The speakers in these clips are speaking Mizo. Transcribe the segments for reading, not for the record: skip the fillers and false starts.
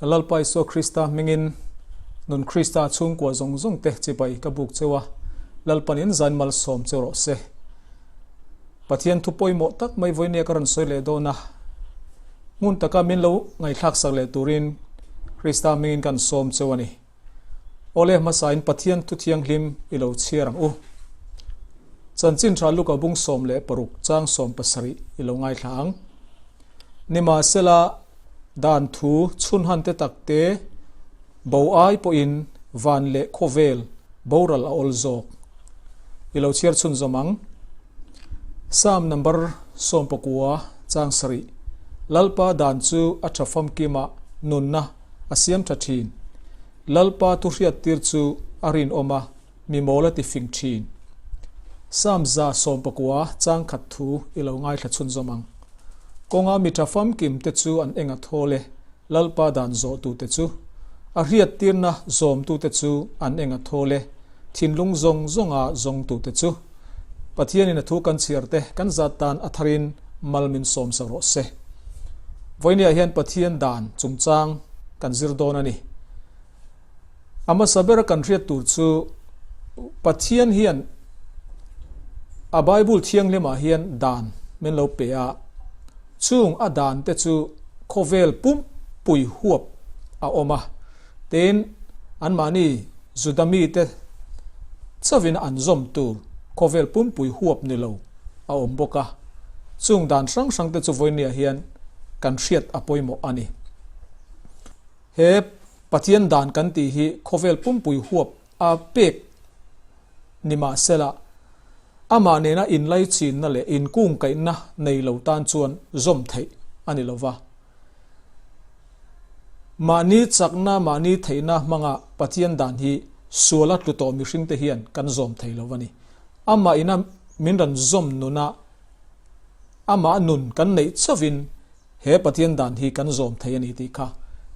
Ka Lalpa Isua Krista hmingin Nun Krista chhungkua zawng zawng te chibai ka buk cheu a, Lalpan in zain malsawm cheu rawh se. Pathian thu pawimawh tak mai vawinia ka rawn sawi leh dawn a, hmun taka min lo ngaihthlak sak leh turin Krista hmingin kan sawm cheu a ni. Awle hmasain Pathian thu thianghlim i lo chhiar ang u. Chanchin tha Luka bung 16 chang 17 i lo ngaithla ang. Nimahsela, dan thu chhunhan te tak te bo ai pawhin van leh khawvel boral a awl zawk. I lo chhiar chhunzawm ang. Psalm number 19 chang 7 Lalpa dan chu a tha famkima nunna a siam tha thin. Lalpa thu hriattir chu a rinawm a, mi mawl a ti fing thin. Psalm 119 chang khat thu i lo ngaithla chhunzawm ang. Kawnga mi tha famkim te chu an eng a thawl e, Lalpa dan zawhtute chu. A hriattirna zawmtute chu an eng a thawl e, thinlung zawng zawnga zawngtute chu. Pathianin a thu kan chhiar te kan zat tan a tharin mal min sawm sak rawh se. Vawinia hian Pathian dan chungchang kan zir dawn a ni. A hmasa bera kan hriat tur chu Pathian hian a Bible thianghlimah hian dan min lo pe a, chung a dan te chu khawvel pumpui huap a awm a, tin anmahni Juda mite chauhin an zawm tur khawvel pumpui huap ni lo a awm bawk a, chung dan hrang hrang te chu vawinia hian kan hriat a pawimawh a ni. He Pathian dan kan tih hi khawvel pumpui huap a pek ni mahsela, amah nena inlaichinna leh inkungkaihna nei lo tan chuan zawm theih a ni lo va. Mahni chakna, mahni theihna hmanga Pathian dan hi suala tlu tawh mihringte hian kan zawm thei lo a ni. Amah ina min rawn zawm nuna amah nun kan neih chauhin he Pathian dan hi kan zawm thei a ni tih kha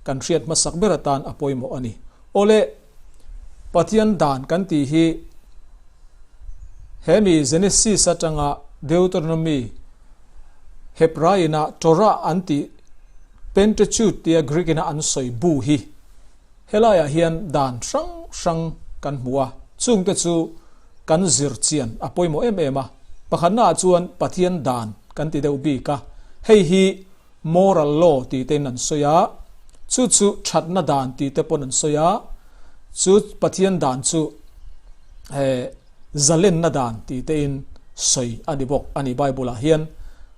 kan hriat hmasak ber atan a pawimawh a ni. Awle, Pathian dan kan tih hi he mi Genesis atanga Deuteronomy, Hebraina Torah an tih Pentateuch tia Greek ina an sawi bu hi helaiah hian dan hrang hrang kan hmu a, chungte chu kan zir chian a pawimawh em em a. Pakhatnaah chuan Pathian dan kan ti deuh bik a, hei hi moral law tih tein an sawi a, chu chu thatna dan tih te pawn an sawi a, chu Pathian dan chu zalenna dan tih tein sawi a ni bawk a ni Bible ah hian.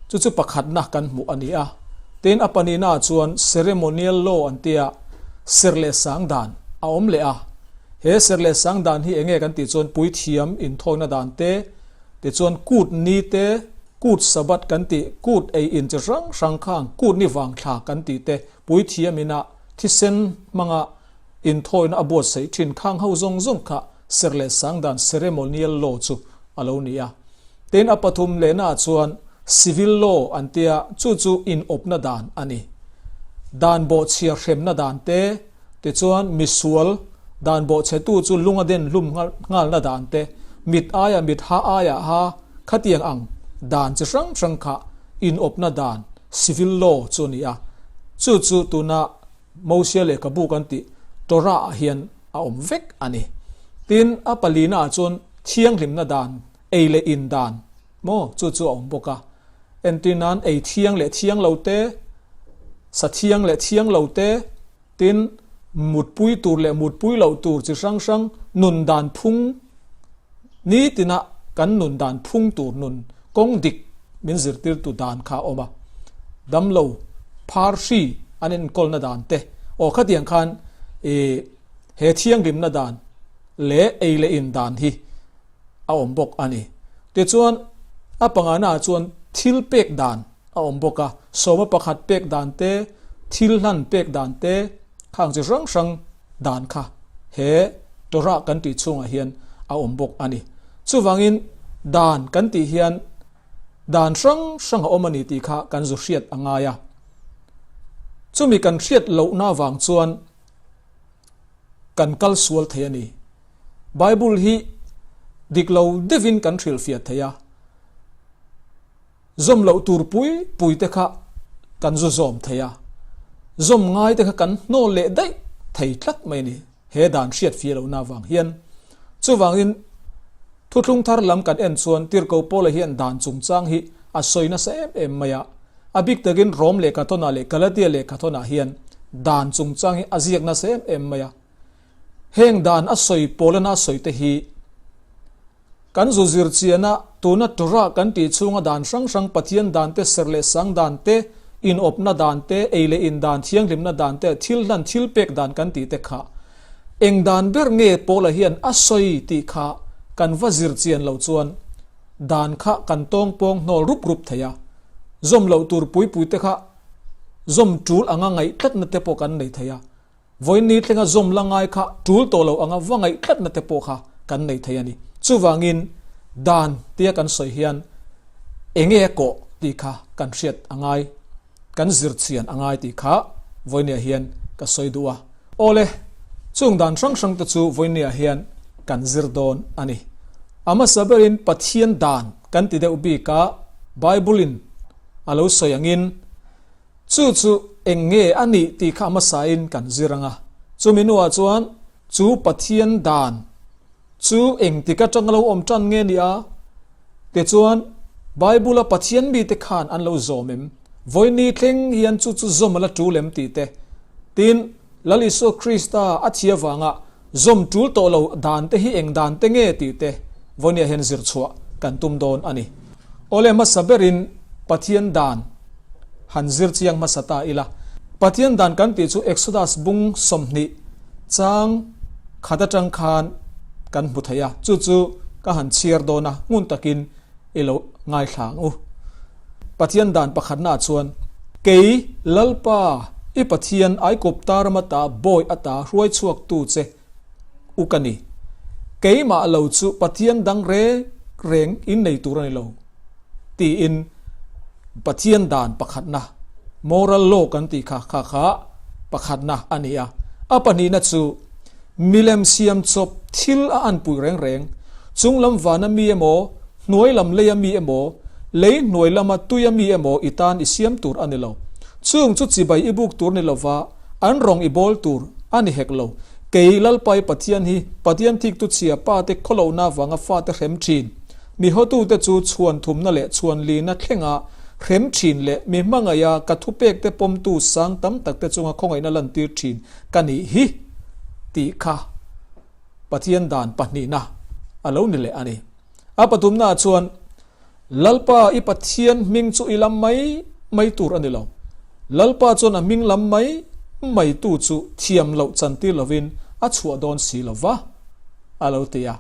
Chu chu pakhatna kan hmuh a ni a. Tin a pahnihnaah chuan ceremonial law an tia serh leh sang dan a awm leh a. He serh leh sang dan hi enge kan tih chuan puithiam inthawina dan te, tichuan kut ni te, kut Sabbath kan tih, kut ei in chi hrang hrang khang kut ni vang thla kan tih te, puithiam ina thisen hmanga inthawina a buatsaih thin khang ho zawng zawng kha serh leh sang dan ceremonial law chu a lo ni a. Tin a pathum lehnaah chuan civil law an tia chu chu inawpna dan a ni. Dan bawhchhia hremna dan te, Tichuan, misual dan bawhchhetu chu lung a den hlum nghalna dan te, mit aia mit ha aia ha khatiang ang dan chi hrang hrang kha inawpna dan, civil law, chu a ni a. Chu chu tuna Mosia lehkhabu kan tih Torah-ah hian a awm vek a ni. Tin, a palinaah chuan thianghlimna dan, ei leh in dan maw chu chu a awm bawk a. Entir nan ei thiang leh thiang lo te, sa thiang leh thiang lo te, tin mutpui tur leh mutpui loh tur chi hrang hrang nun dan phung nitina kan nun dan phung tur nun kawng dik min zirtir tu dan kha a awm a. Damlo phar hri an enkawlna dan te aw khatiang khan ih he thianghlimna dan leh ei leh in dan hi a awm bawk a ni. Tichuan, a panganaah chuan thil pek dan a awm bawk a, sawma pakhat pek dan te, thil hlan pek dan te, khang chi hrang hrang dan kha he Torah kan tih chhungah hian a awm bawk a ni. Chuvangin dan kan tih hian dan hrang hrang a awm a ni tih kha kan zu hriat a ngai a. Chumi kan hriat lohna avang chuan kan kal sual thei a ni. Bible hi dik lo deuhin kan hrilhfiah thei a, zawm loh tur pui pui te kha kan zu zawm thei a. Zawm ngai te kha kan hnawl leh daih thei tlat mai a ni, he dan hriat fia lohna avang hian. Chuvangin thuthlung thar lam kan en chuan Tirhko Paula hian dan chungchang hi a sawi nasa em em mai a. A bik takin Rom lehkhathawnah leh Galatia lehkhathawnah hian dan chungchang hi a ziak nasa em em mai a. Heng dan a sawi Paulana a sawi te hi Kan zu zir chiana tuna Torah kan tih chhunga dan hrang hrang Pathian dan te, serh leh sang dan te, inawpna dan te, ei leh in dan, thianghlimna dan te, thil hlan thil pek dan kan tih te kha eng dan ber nge Paula hian a sawi tih kha kan va zir chian loh chuan dan kha kan tawng pawng hnawl rup rup thei a, zawm loh tur pui pui te kha zawm tul anga ngaih tlatna te pawh kan nei thei a. Vawiin ni thlenga zawm la ngai kha tul tawh lo anga va ngaih tlatna te pawh kha kan nei thei a ni. Chuvangin dan tia kan sawi hian enge a kawh tih kha kan hriat a ngai, kan zir chian a ngai tih kha vawinia hian ka sawi duh a. Awle, chung dan hrang hrang te chu vawinia hian kan zir dawn a ni. A hmasa berin Pathian dan kan ti deuh bik a, Bible-in a lo sawi angin, Chu chu eng nge a nih tih kha a hmasain kan zir ang a. Chumi hnuah chuan chu Pathian dan chu engtik atanga lo awm tan nge ni a? Tichuan, Bible-a Pathian mite khan an lo zawm em? Vawini thleng hian chu chu zawm a la tul em tih te. Tin, Lal Isua Krista a thi avanga zawm tul tawh lo dan te hi eng dan te nge tih te Vawniah hian zir chhuah kan tum dawn a ni. Awle hmasa berin Pathian dan han zir chiang hmasa ta ila. Pathian dan kan tih chu Exodus bung 20 chang khat atang khan kan hmu thei a, chu chu ka han chhiar dawn a, ngun takin i lo ngaithla ang u. Pathian dan pakhatnaah chuan, Kei, Lalpa, i Pathian Aikupta ram ata bawi ata hruai chhuaktu che u ka ni. Keimah lo chu Pathian dang reng reng in nei tur a ni lo, tiin Pathian dan pakhatna, moral law kan tih kha, kha kha pakhatna a ni a. A pahnihna chu, Milem siam chawp thil a anpui reng reng, chunglam vana mi emaw, hnuai lam leia mi emaw, lei hnuai lama tuia mi emaw i tan i siam tur a ni lo. Chung chu chibai i buk tur ni lova an rawng i bawl tur a ni hek lo. Kei Lalpai Pathian hi Pathian thiktu chhia pate khawlohna vanga fate hrem thin. Mi hotute chu chhuan thumna leh chhuan lina thlenga hrem thin leh mi hmangaiha ka thupekte pawmtu sang tam takte chunga khawngaihna lantir thin ka nih hi tih kha Pathian dan pahnihna a lo ni leh a ni. A pathumnaah chuan, Lalpa i Pathian hming chu i lam mai mai tur a ni lo. Lalpa chuan a hming lam mai mai tu chu thiam loh chantir lovin a chhuah dawn si lo va, a lo ti a.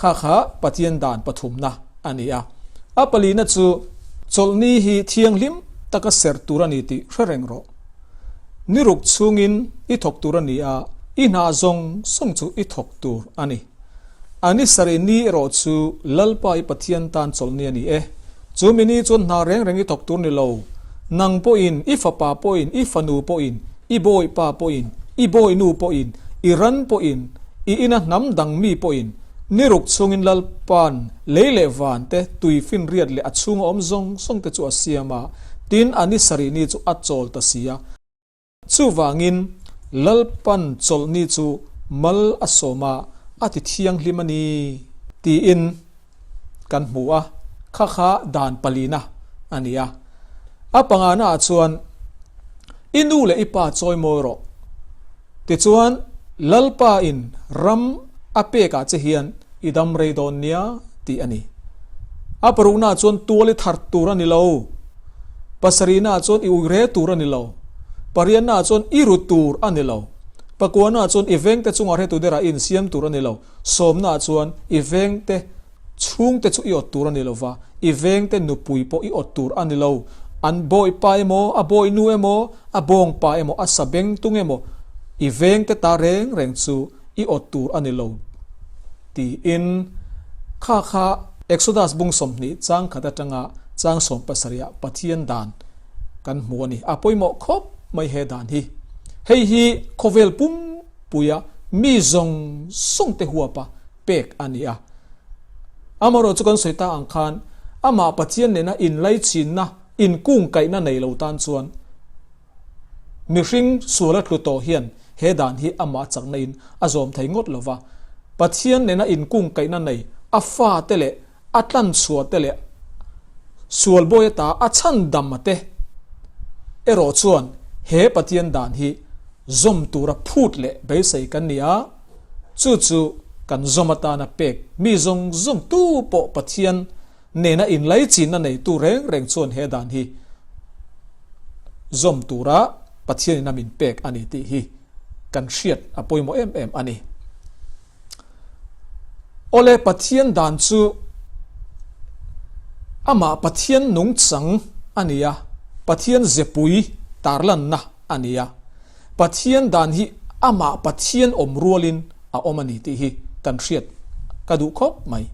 Kha kha Pathian dan pathumna a ni a. A palihna chu, Chawlhni hi thianghlim taka serh tur a ni tih hre reng rawh. Ni ruk chhungin i thawk tur a ni a, i hna zawng zawng chu i thawk tur a ni. A ni sarih ni erawh chu Lalpa i Pathian tan chawlhni a ni e. Chu mi ni chuan hna reng reng i thawk tur ni lo. Nang pawhin, i fapa pawhin, i fanu pawhin, i bawipa pawhin, i bawinu pawhin, i ran pawhin, i ina hnam dang mi pawhin, ni ruk chhungin Lalpa'n lei leh van te, tui finriat leh a chhunga awm zawng zawng te chu a siam a, Tin, a ni sarih ni chu a chawl ta si a. Chuvangin, Lalpan chawlhni chu mal a sawm a, a ti thianghlim a ni, tiin kan hmu a. Kha kha dan palina a ni a. A panganaah chuan, I nu leh i pa chawi mawi rawh. Tichuan, Lalpain ram a pekah che hian i dam rei dawn nia tih a ni. A paruknaah chuan tual i thar tur a ni lo. Pasarihnaah chuan i ui re tur a ni lo. Pariannaah chuan i ru tur a ni lo. Pakuanaah chuan i vengte chungah hretu derah i insiam tur a ni lo. Sawmnaah chuan i vengte chhungte chu i awt tur a ni lo va, i vengte nupui pawh i awt tur a ni lo. An bawipa emaw, a bawinu emaw, a bawngpa emaw, a sabengtung emaw, i vengte ta reng reng chu i awt tur a ni lo tiin kha kha Exodus bung 20 chang khat atanga chang 17 ah Pathian dan kan hmu a ni. A pawimawh khawp mai he dan hi. Hei hi khawvel pumpuia mi zawng zawng te huapa pek a ni a. Amaherawh chu kan sawi ta ang khan amah Pathian nena inlaichinna, inkungkaihna nei lo tan chuan. Mihring suala tlu tawh hian he dan hi amah chakna in a zawm thei ngawt lo va. Pathian nena inkungkaihna nei a fate leh a tlanchhuah te leh sual bawi ata a chhandam a te erawh chuan he Pathian dan hi zawm tura phut leh beisei kan ni a, chu chu kan zawm atana pek mi zawng zawng tu pawh Pathian nena inlaichinna neitu reng reng chuan he dan hi zawm tura Pathianin a min pek a ni tih hi kan hriat a pawimawh em em a ni. Awle Pathian dan chu amah Pathian nungchang a ni a, Pathian zepui tarlanna a ni a. Pathian dan hi amah Pathian awm rualin a awm a ni tih hi kan hriat ka duh khawp mai.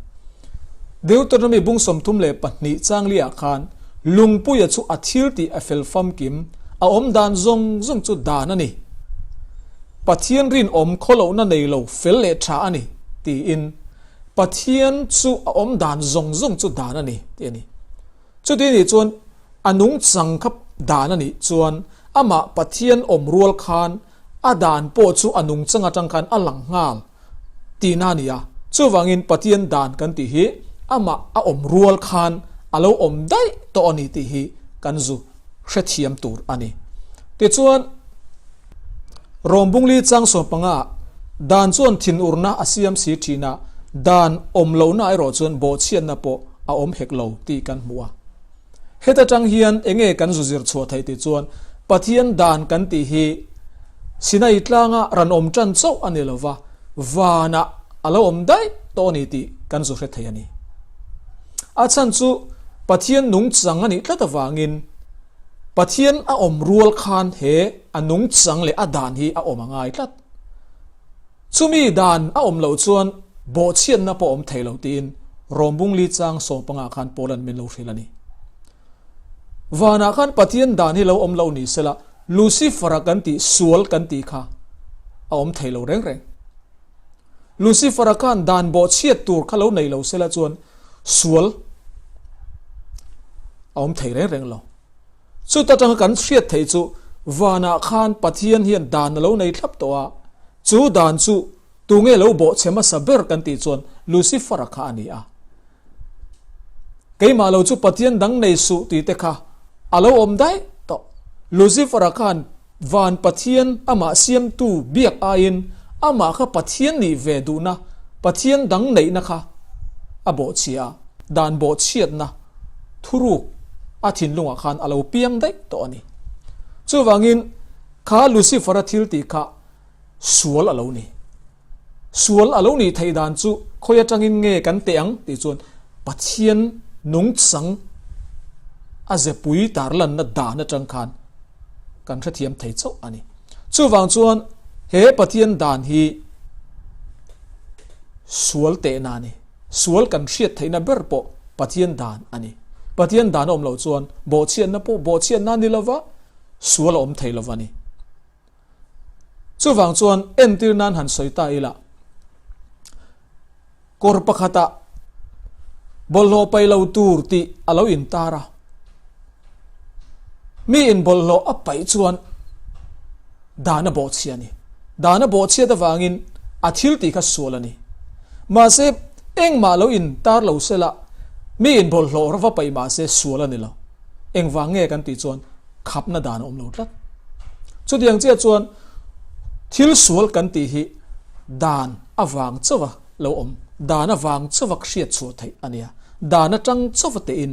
Deuteronomy bung 32 changli ah khan Lungpuia chu a thil tih a fel famkim, a awm dan zawng zawng chu dan a ni. Pathian rinawm khawlohna nei lo fel leh tha a ni tiin Pathian chu a awm dan zawng zawng chu dan a ni tih a ni. Chuti nih chuan a nungchang kha dan a nih chuan amah Pathian awm rual khan a dan pawh chu a nungchang atang khan a lang nghal tihna a ni a. Chuvangin Pathian dan kan tih hi amah a awm rual khan a lo awm daih tawh a ni tih hi kan zu hrethiam tur a ni. Tichuan. Rawng bungli chang sawmpanga dan chuan thinurna a siam si thin a, dan awm lohna erawh chuan bawhchhiatna pawh a awm hek lo tih kan hmu a. Heta tang hian enge kan zu zir chhuah theih tih chuan Pathian dan kan tih hi Sinai tlanga ran awm tan chauh a ni lova, vanah a lo awm daih tawh a ni tih kan zu hre thei a ni. A chhan chu Pathian nungchang a nih tlat avangin Pathian a awm rual khan he a nungchang leh a dan hi a awm a ngai tlat. Chumi dan a awm loh chuan bawhchhiatna pawh awm thei lo tiin Rom bungli chang sawmpangah khan Paula'n min lo hrilh a ni. Vanah khan Pathian dan hi lo awm lo ni sela Lucifer-a kan tih sual kan tih kha a awm thei lo reng reng. Lucifer-a khan dan bawhchhiat tur kha lo nei lo sela chuan sual a awm thei reng reng lo. Chuta tanga kan hriat theih chu vanah khan Pathian hian dan a lo nei thlap tawh a, chu dan chu tunge lo bawhchhe hmasa ber kan tih chuan Lucifer-a kha a ni a. Keimah lo chu Pathian dang nei suh tih te kha a lo awm daih tawh. Lucifer-a khan van Pathian amah siamtu biak aiin amah kha Pathian nih ve duhna, Pathian dang neihna kha a bawhchhia a, dan bawhchhiatna thuruk a thinlungah khan a lo piang daih tawh a ni. Chuvangin kha Lucifer-a thil tih kha sual a lo ni. Sual a lo nih theih dan chu khawi atangin nge kan teh ang tih chuan Pathian nungchang a zepui tarlanna dan atang khan kan hrethiam thei chauh a ni. Chuvang chuan he Pathian dan hi sual tehna a ni. Sual kan hriat theihna ber pawh Pathian dan a ni. Pathian dan a awm loh chuan bawhchhiatna pawh bawhchhiatna a ni lova, sual a awm thei lova ni. Chuvang chuan entir nan han sawi ta ila, kawr pakhatah bawlhhlawh paih lo tur tih a lo intar a, mi in bawlhhlawh a paih chuan dan a bawhchhia a ni. Dan a bawhchhiat avangin a thil tih kha sual a ni. Mahse, engmah lo intar lo sela, mi in bawlhhlawh va paih mahse sual a ni lo. Engvang nge kan tih chuan khapna dan a awm lo tlat. Chutiang chiah chuan thil sual kan tih hi dan avang chauha lo awm, dan avang chauha hriat chhuah theih a nia. Dan atang chauha tein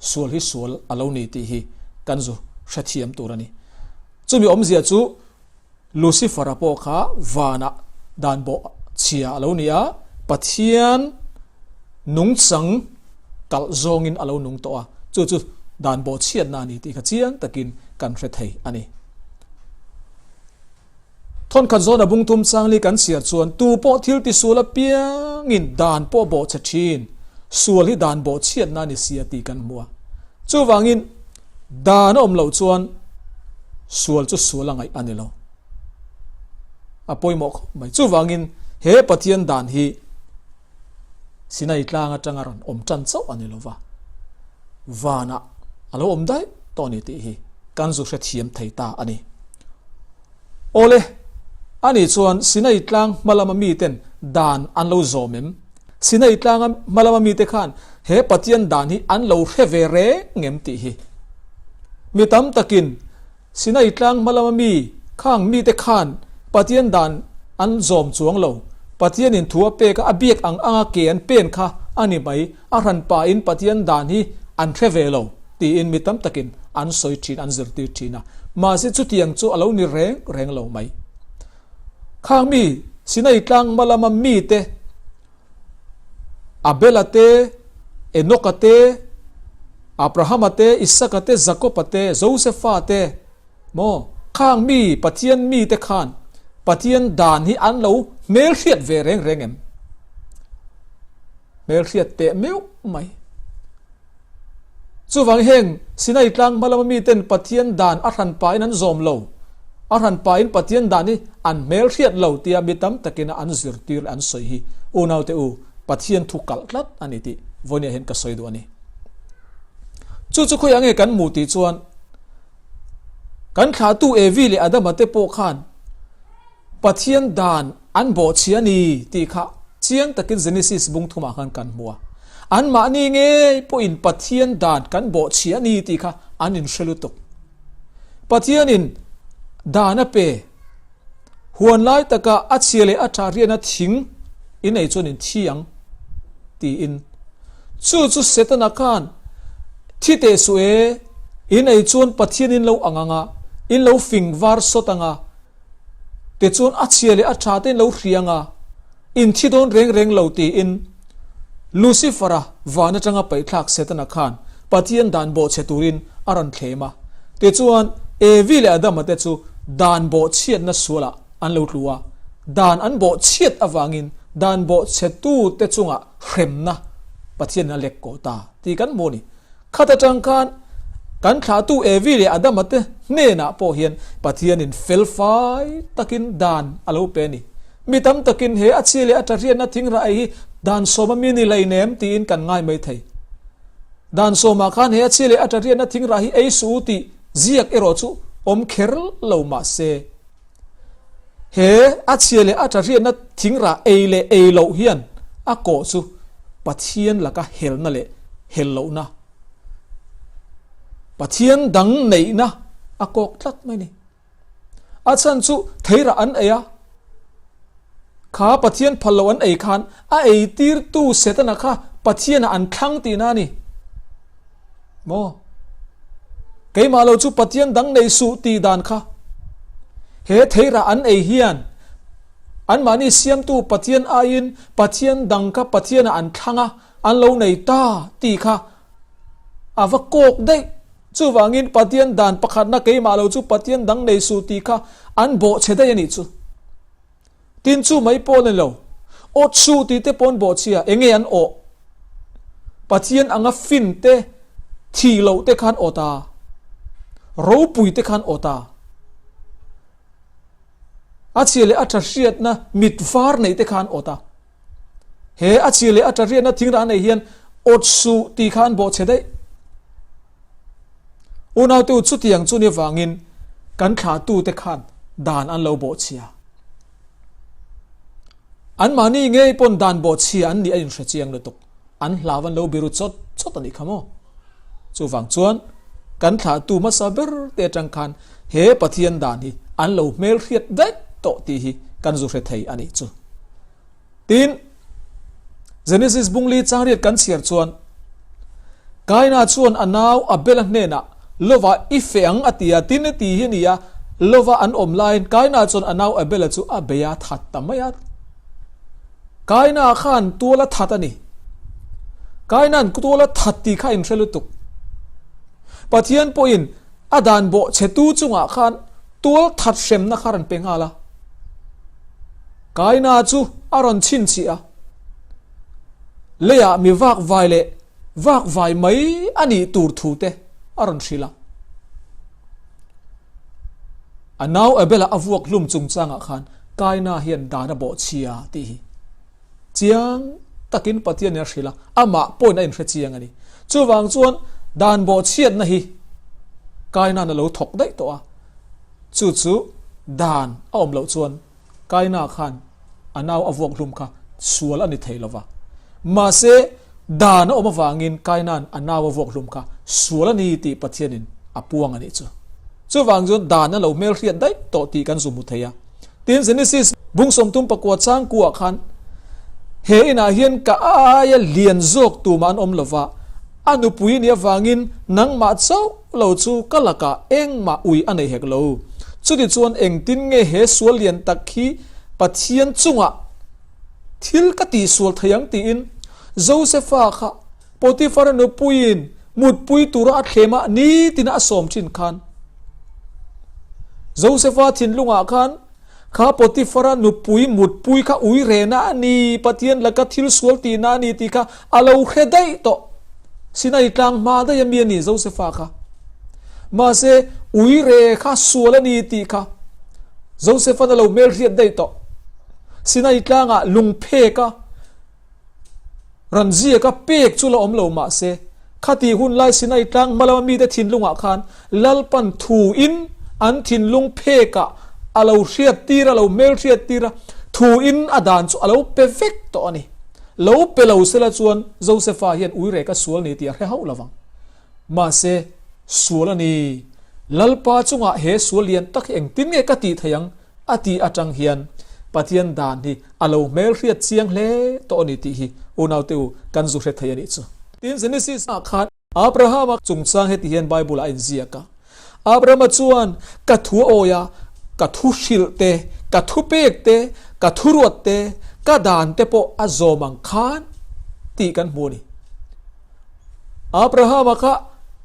sual hi sual a lo ni tih hi kan zu hrethiam tur a ni. Chumi awmzia chu Lucifer-a pawh kha vanah dan bawh chhia a lo ni a, Pathian nungchang kalh zawngin a lo nung tawh a, chu chu dan bawh chhiatna a ni tih kha chiang takin kan hre thei a ni. Thawnkhat zawna bung thum changli kan chhiar chuan tu pawh thil tisual apiangin dan pawh bawh chhe thin, sual hi dan bawh chhiatna a ni sia tih kan hmu a. Chuvangin Dan a awm loh chuan sual chu sual a ngaih a ni lo. A pawimawh khawp mai. Chuvangin he Pathian dan hi Sinai tlang atanga rawn awm tan chauh a ni lo va, vanah a lo awm daih tawh a ni tih hi kan zu hrethiam thei ta a ni. Awle, ani chuan Sinai tlang hma lama miten dan an lo zawm em? Sinai tlanga hma lama mite khan he Pathian dan hi an lo hre ve reng em tih hi. Mi tam takin Sinai tlang hma lama mi khang mite khan Pathian dan an zawm chuang lo. Pathianin thu a pek a, a biak ang anga ke an pen kha a ni mai, a hranpain Pathian dan hi an hre ve lo tiin mi tam takin an sawi thin, an zirtir thin a. Mahse chutiang chu a lo ni reng reng lo mai. Khang mi Sinai tlang hma lama mite Abela te, Enoka te, Abrahama te, Isaka te, Jakoba te, Josefa te, maw, khang mi Pathian mite khan Pathian dan hi an lo hmelhriat ve reng reng em? Hmelhriat teh meuh mai. Chuvang heng Sinai tlang hma lama miten Pathian dan a hran pahin an zawm lo, a hran pahin Pathian dan hi an hmelhriat lo tia mi tam takina an zirtir leh an sawi hi unaute u Pathian thu kalh tlat a ni tih vawinia hian ka sawi duh a ni. Chu chu khawiah nge kan hmuh tih chuan kan thlahtu Evi leh Adama te pawh khan Pathian dan an bawhchhia a ni tih kha chiang takin Genesis bung thumah khan kan hmu a. Anmahni ngei pawhin Pathian dan kan bawhchhia a ni tih kha an inhre lutuk. Pathianin dan a pe huan lai taka a chhia leh a tha riana thing in ei chuan in thi ang tiin. Chu chu Setana khan thi teh suh e, in ei chuan Pathian in lo ang ang a, in lo fing var sawt ang a, Tichuan a chhia leh a tha te in lo hria anga, in thi dawn reng reng lo tiin Lucifer-a van atanga paihthlak Setana khan Pathian dan bawhchhe turin a rawn thlem a. Tichuan Evi leh Adama te chu dan bawhchhiatna sualah an lo tlu a, dan an bawhchhiat avangin dan bawhchhetute chungah hremna Pathianin a lek kawh ta tih kan hmu a ni. Khat atang khan kan thlahtu Evi leh Adama te hnenah pawh hian Pathianin felfai takin dan a lo pe a ni. Mi tam takin he a chhia leh a ṭahriatna thingrah ei hi dan sawma mi ni leinem tiin kan ngai mai thei. Dan sawmah khan he a chhia leh a ṭahriatna thingrah hi ei suh u tih ziak erawh chu awm kher lo mah se. He a chhia leh a ṭha hriatna thingrah ei leh ei loh hian a kawh chu Pathian laka helna leh hel lohna, Pathian dang neihna a kawk tlat mai a ni. A chhan chu theirah an ei a, kha Pathian phal loh an ei khan a eitirtu Setana kha Pathianah an thlang tihna a ni. Maw? Keimah lo chu Pathian dang nei suh tih dan kha. He theirah an ei hian anmahni siamtu Pathian aiin Pathian dang kha Pathianah an thlang a, an lo nei ta tih kha a va kawk daih. Chuvangin Pathian dan pakhatna keimah lo chu Pathian dang nei suh tih kha an bawhchhe daih a nih chu. Tin chu mai pawh ni lo, awt suh tih te pawn bawhchhia eng nge an awh? Pathian anga fin te, thih loh te khan awt a, ropui te khan awt a. A chhia leh a tha hriatna mit var neih te khan awt a. He a chhia leh a tha hriatna thingrah neih hian awt suh tih kha an bawhchhe daih. Unaute u chutiang chu ni vangin kan thlahtute khan dan an lo bawhchhia. Anmahni ngei pawn dan bawhchhia an nih a inhre chiang lutuk. An hlau an lo biru chawt chawt a nih kha maw? Chuvang chuan kan thlahtu hmasa ber te atang khan he Pathian dan hi an lo hmelhriat daih tawh tih hi kan zu hre thei a nih chu. Tin, Genesis bungli changriat kan chhiar chuan Kaina chuan a nau Abela hnenah Lova i feh ang a ti a, tin i ti hi a ni a, Lova an awm laiin Kaina chuan a nau Abela chu a bei a, that ta mai a. Kaina khan tual a that a ni. Kaina'n tual a that tih kha a inhre lutuk. Pathian pawhin a dan bawh chhetu chungah khan tual that hremna kha a rawn pe nghal a. Kaina chu a rawn chhinchhiah a, leiah mi vakvai leh vakvai mai a nih tur thu te a rawn hrilh a. A nau Abel-a a vuak hlum chungchangah khan Kaina hian dan a bawhchhia tih hi chiang takin Pathianin a hrilh a, amah pawhin a inhre chiang a ni. Chuvang chuan dan bawhchhiatna hi Kaina'n a lo thawk daih tawh a, chu chu. Dan a awm loh chuan Kaina khan a nau a vuak hlum kha sual a ni thei lova. Mahse, dan a awm avangin Kaina'n a nau a vuak hlum kha sual a ni tih Pathianin a puang a nih chu. Chuvang chuan dan a lo hmelhriat daih tawh tih kan zu hmu thei a. Tin, Genesis bung sawmtum pakua changkuah khan he inah hian ka aia lian zawk tumah an awm lova, a nupui nih avangin nangmah chauh lo chu ka lakah engmah ui a nei hek lo. Chutichuan engtin nge he sual lian tak hi Pathian chungah thil ka tihsual thei ang tiin Josefa kha Potifara nupuiin mutpui tura a thlem a nitina a sawm thin khan Josefa thinlungah khan kha Potifara nupui mutpui kha ui rehna a ni, Pathian laka thil sual tihna a ni tih kha a lo hre daih tawh. Sinai tlang hma daih a mi a ni Josefa kha. Mahse ui re kha sual a ni tih kha Josefa'n a lo hmelhriat daih tawh. Sinai tlangah lungphek a Ran ziaka pek chu la awm lo mah se, khatih hun lai Sinai tlang hma lama mite thinlungah khan Lalpan thuin an thinlung phekah a lo hriat tir a, lo hmel hriat tir a, thuin a dan chu a lo pe vek tawh a ni. Lo pe lo sela chuan Josefa hian uirek a sual ni tih a hre hauh lo vang. Mahse, sual a ni. Lalpa chungah he sual lian tak hi engtin nge ka tih theih ang? A tih atang hian Pathian dan hi a lo hmelhriat chiang hle tawh a ni tih hi unaute u kan zu hre thei a nih chu. Tin, Genesis ah khan Abrahama chungchang heti hian Bible ah a inziak a, Abrahama chuan ka thu a awi a, ka thu hrilh te, ka thu pek te, ka thu ruat te, ka dan te pawh a zawm ang khan tih kan hmu a ni. Abrahama kha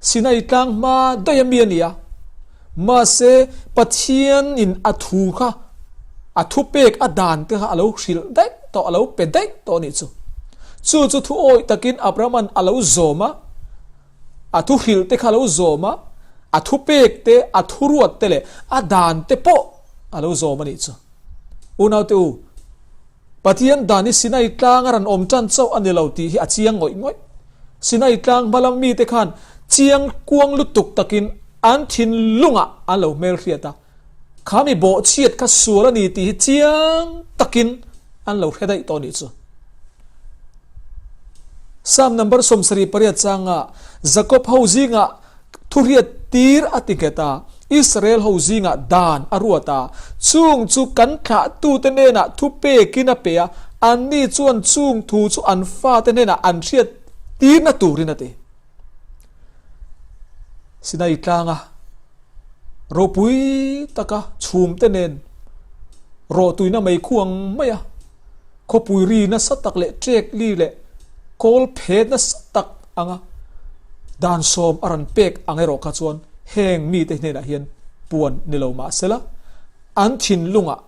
Sinai tlang hma daih a mi a ni a, Mahse, Pathianin a thu kha, a thupek a dan te kha a lo hrilh daih tawh, a lo pe daih tawh a nih chu. Chu chu thu awih takin Abrahama'n a lo zawm a, a thu hrilh te kha a lo zawm a, a thupek te, a thuruat te leh a dan te pawh a lo zawm a nih chu. Unaute u, Pathian dan hi Sinai tlang a rawn awm tan chauh a ni lo tih hi a chiang ngawih ngawih. Sinai tlang hma lam mite khan chiang kuang lutuk takin an thinlungah an lo hmelhriat a, kha mi bawhchhiat kha sual a ni tih hi chiang takin an lo hre daih tawh a nih chu. Psalm number 78 changa Jacob ho zingah Thuhriat tir a ti nghet a, Israel ho zingah dan a ruat a, chung chu kan thlahtute hnenah thu pekin a pe a, anni chuan chung thu chu an fate hnenah an hriat tirna turin a ti. Sinai tlanga ropui taka chhumte nen rawhtuina mei khuang mai a, khawpui ri nasa tak leh ṭek li leh kawl phet nasa tak anga dan sawm a rawn pek ang erawh kha chuan heng mite hnenah hian puan ni lo mah sela, an thinlungah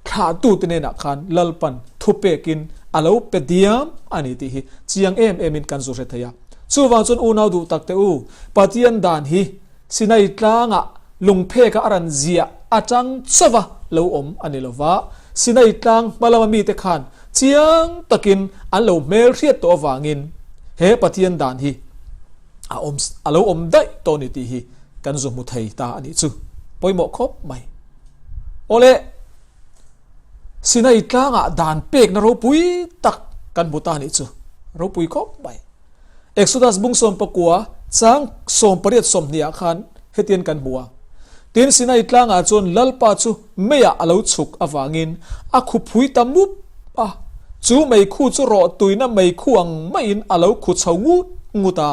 thlahtute hnenah khan Lalpan thupekin a lo pe diam a ni tih hi chiang em emin kan zu hre thei a. Chuvang chuan unau duh tak teh u, Pathian dan hi Sinai tlangah lungpheka a rawn ziah atang chauva lo awm a ni lova, Sinai tlang hma lama mite khan chiang takin an lo hmelhriat tawh avangin he Pathian dan hi a awm a lo awm daih tawh a ni tih hi kan zu hmu thei ta a nih chu. Pawimawh khawp mai. Awle, Sinai tlangah dan pekna ropui tak kan hmu ta a nih chu. Ropui khawp mai. Exodus bung 19 chang 18 20 ah khan hetian kan hmu a, Tin, Sinai tlangah chuan Lalpa chu meiah a lo chhuk avangin a khu phui ta mup a, chu meikhu chu rawhtuina meikhu ang maiin a lo khu chho ngut ngut a.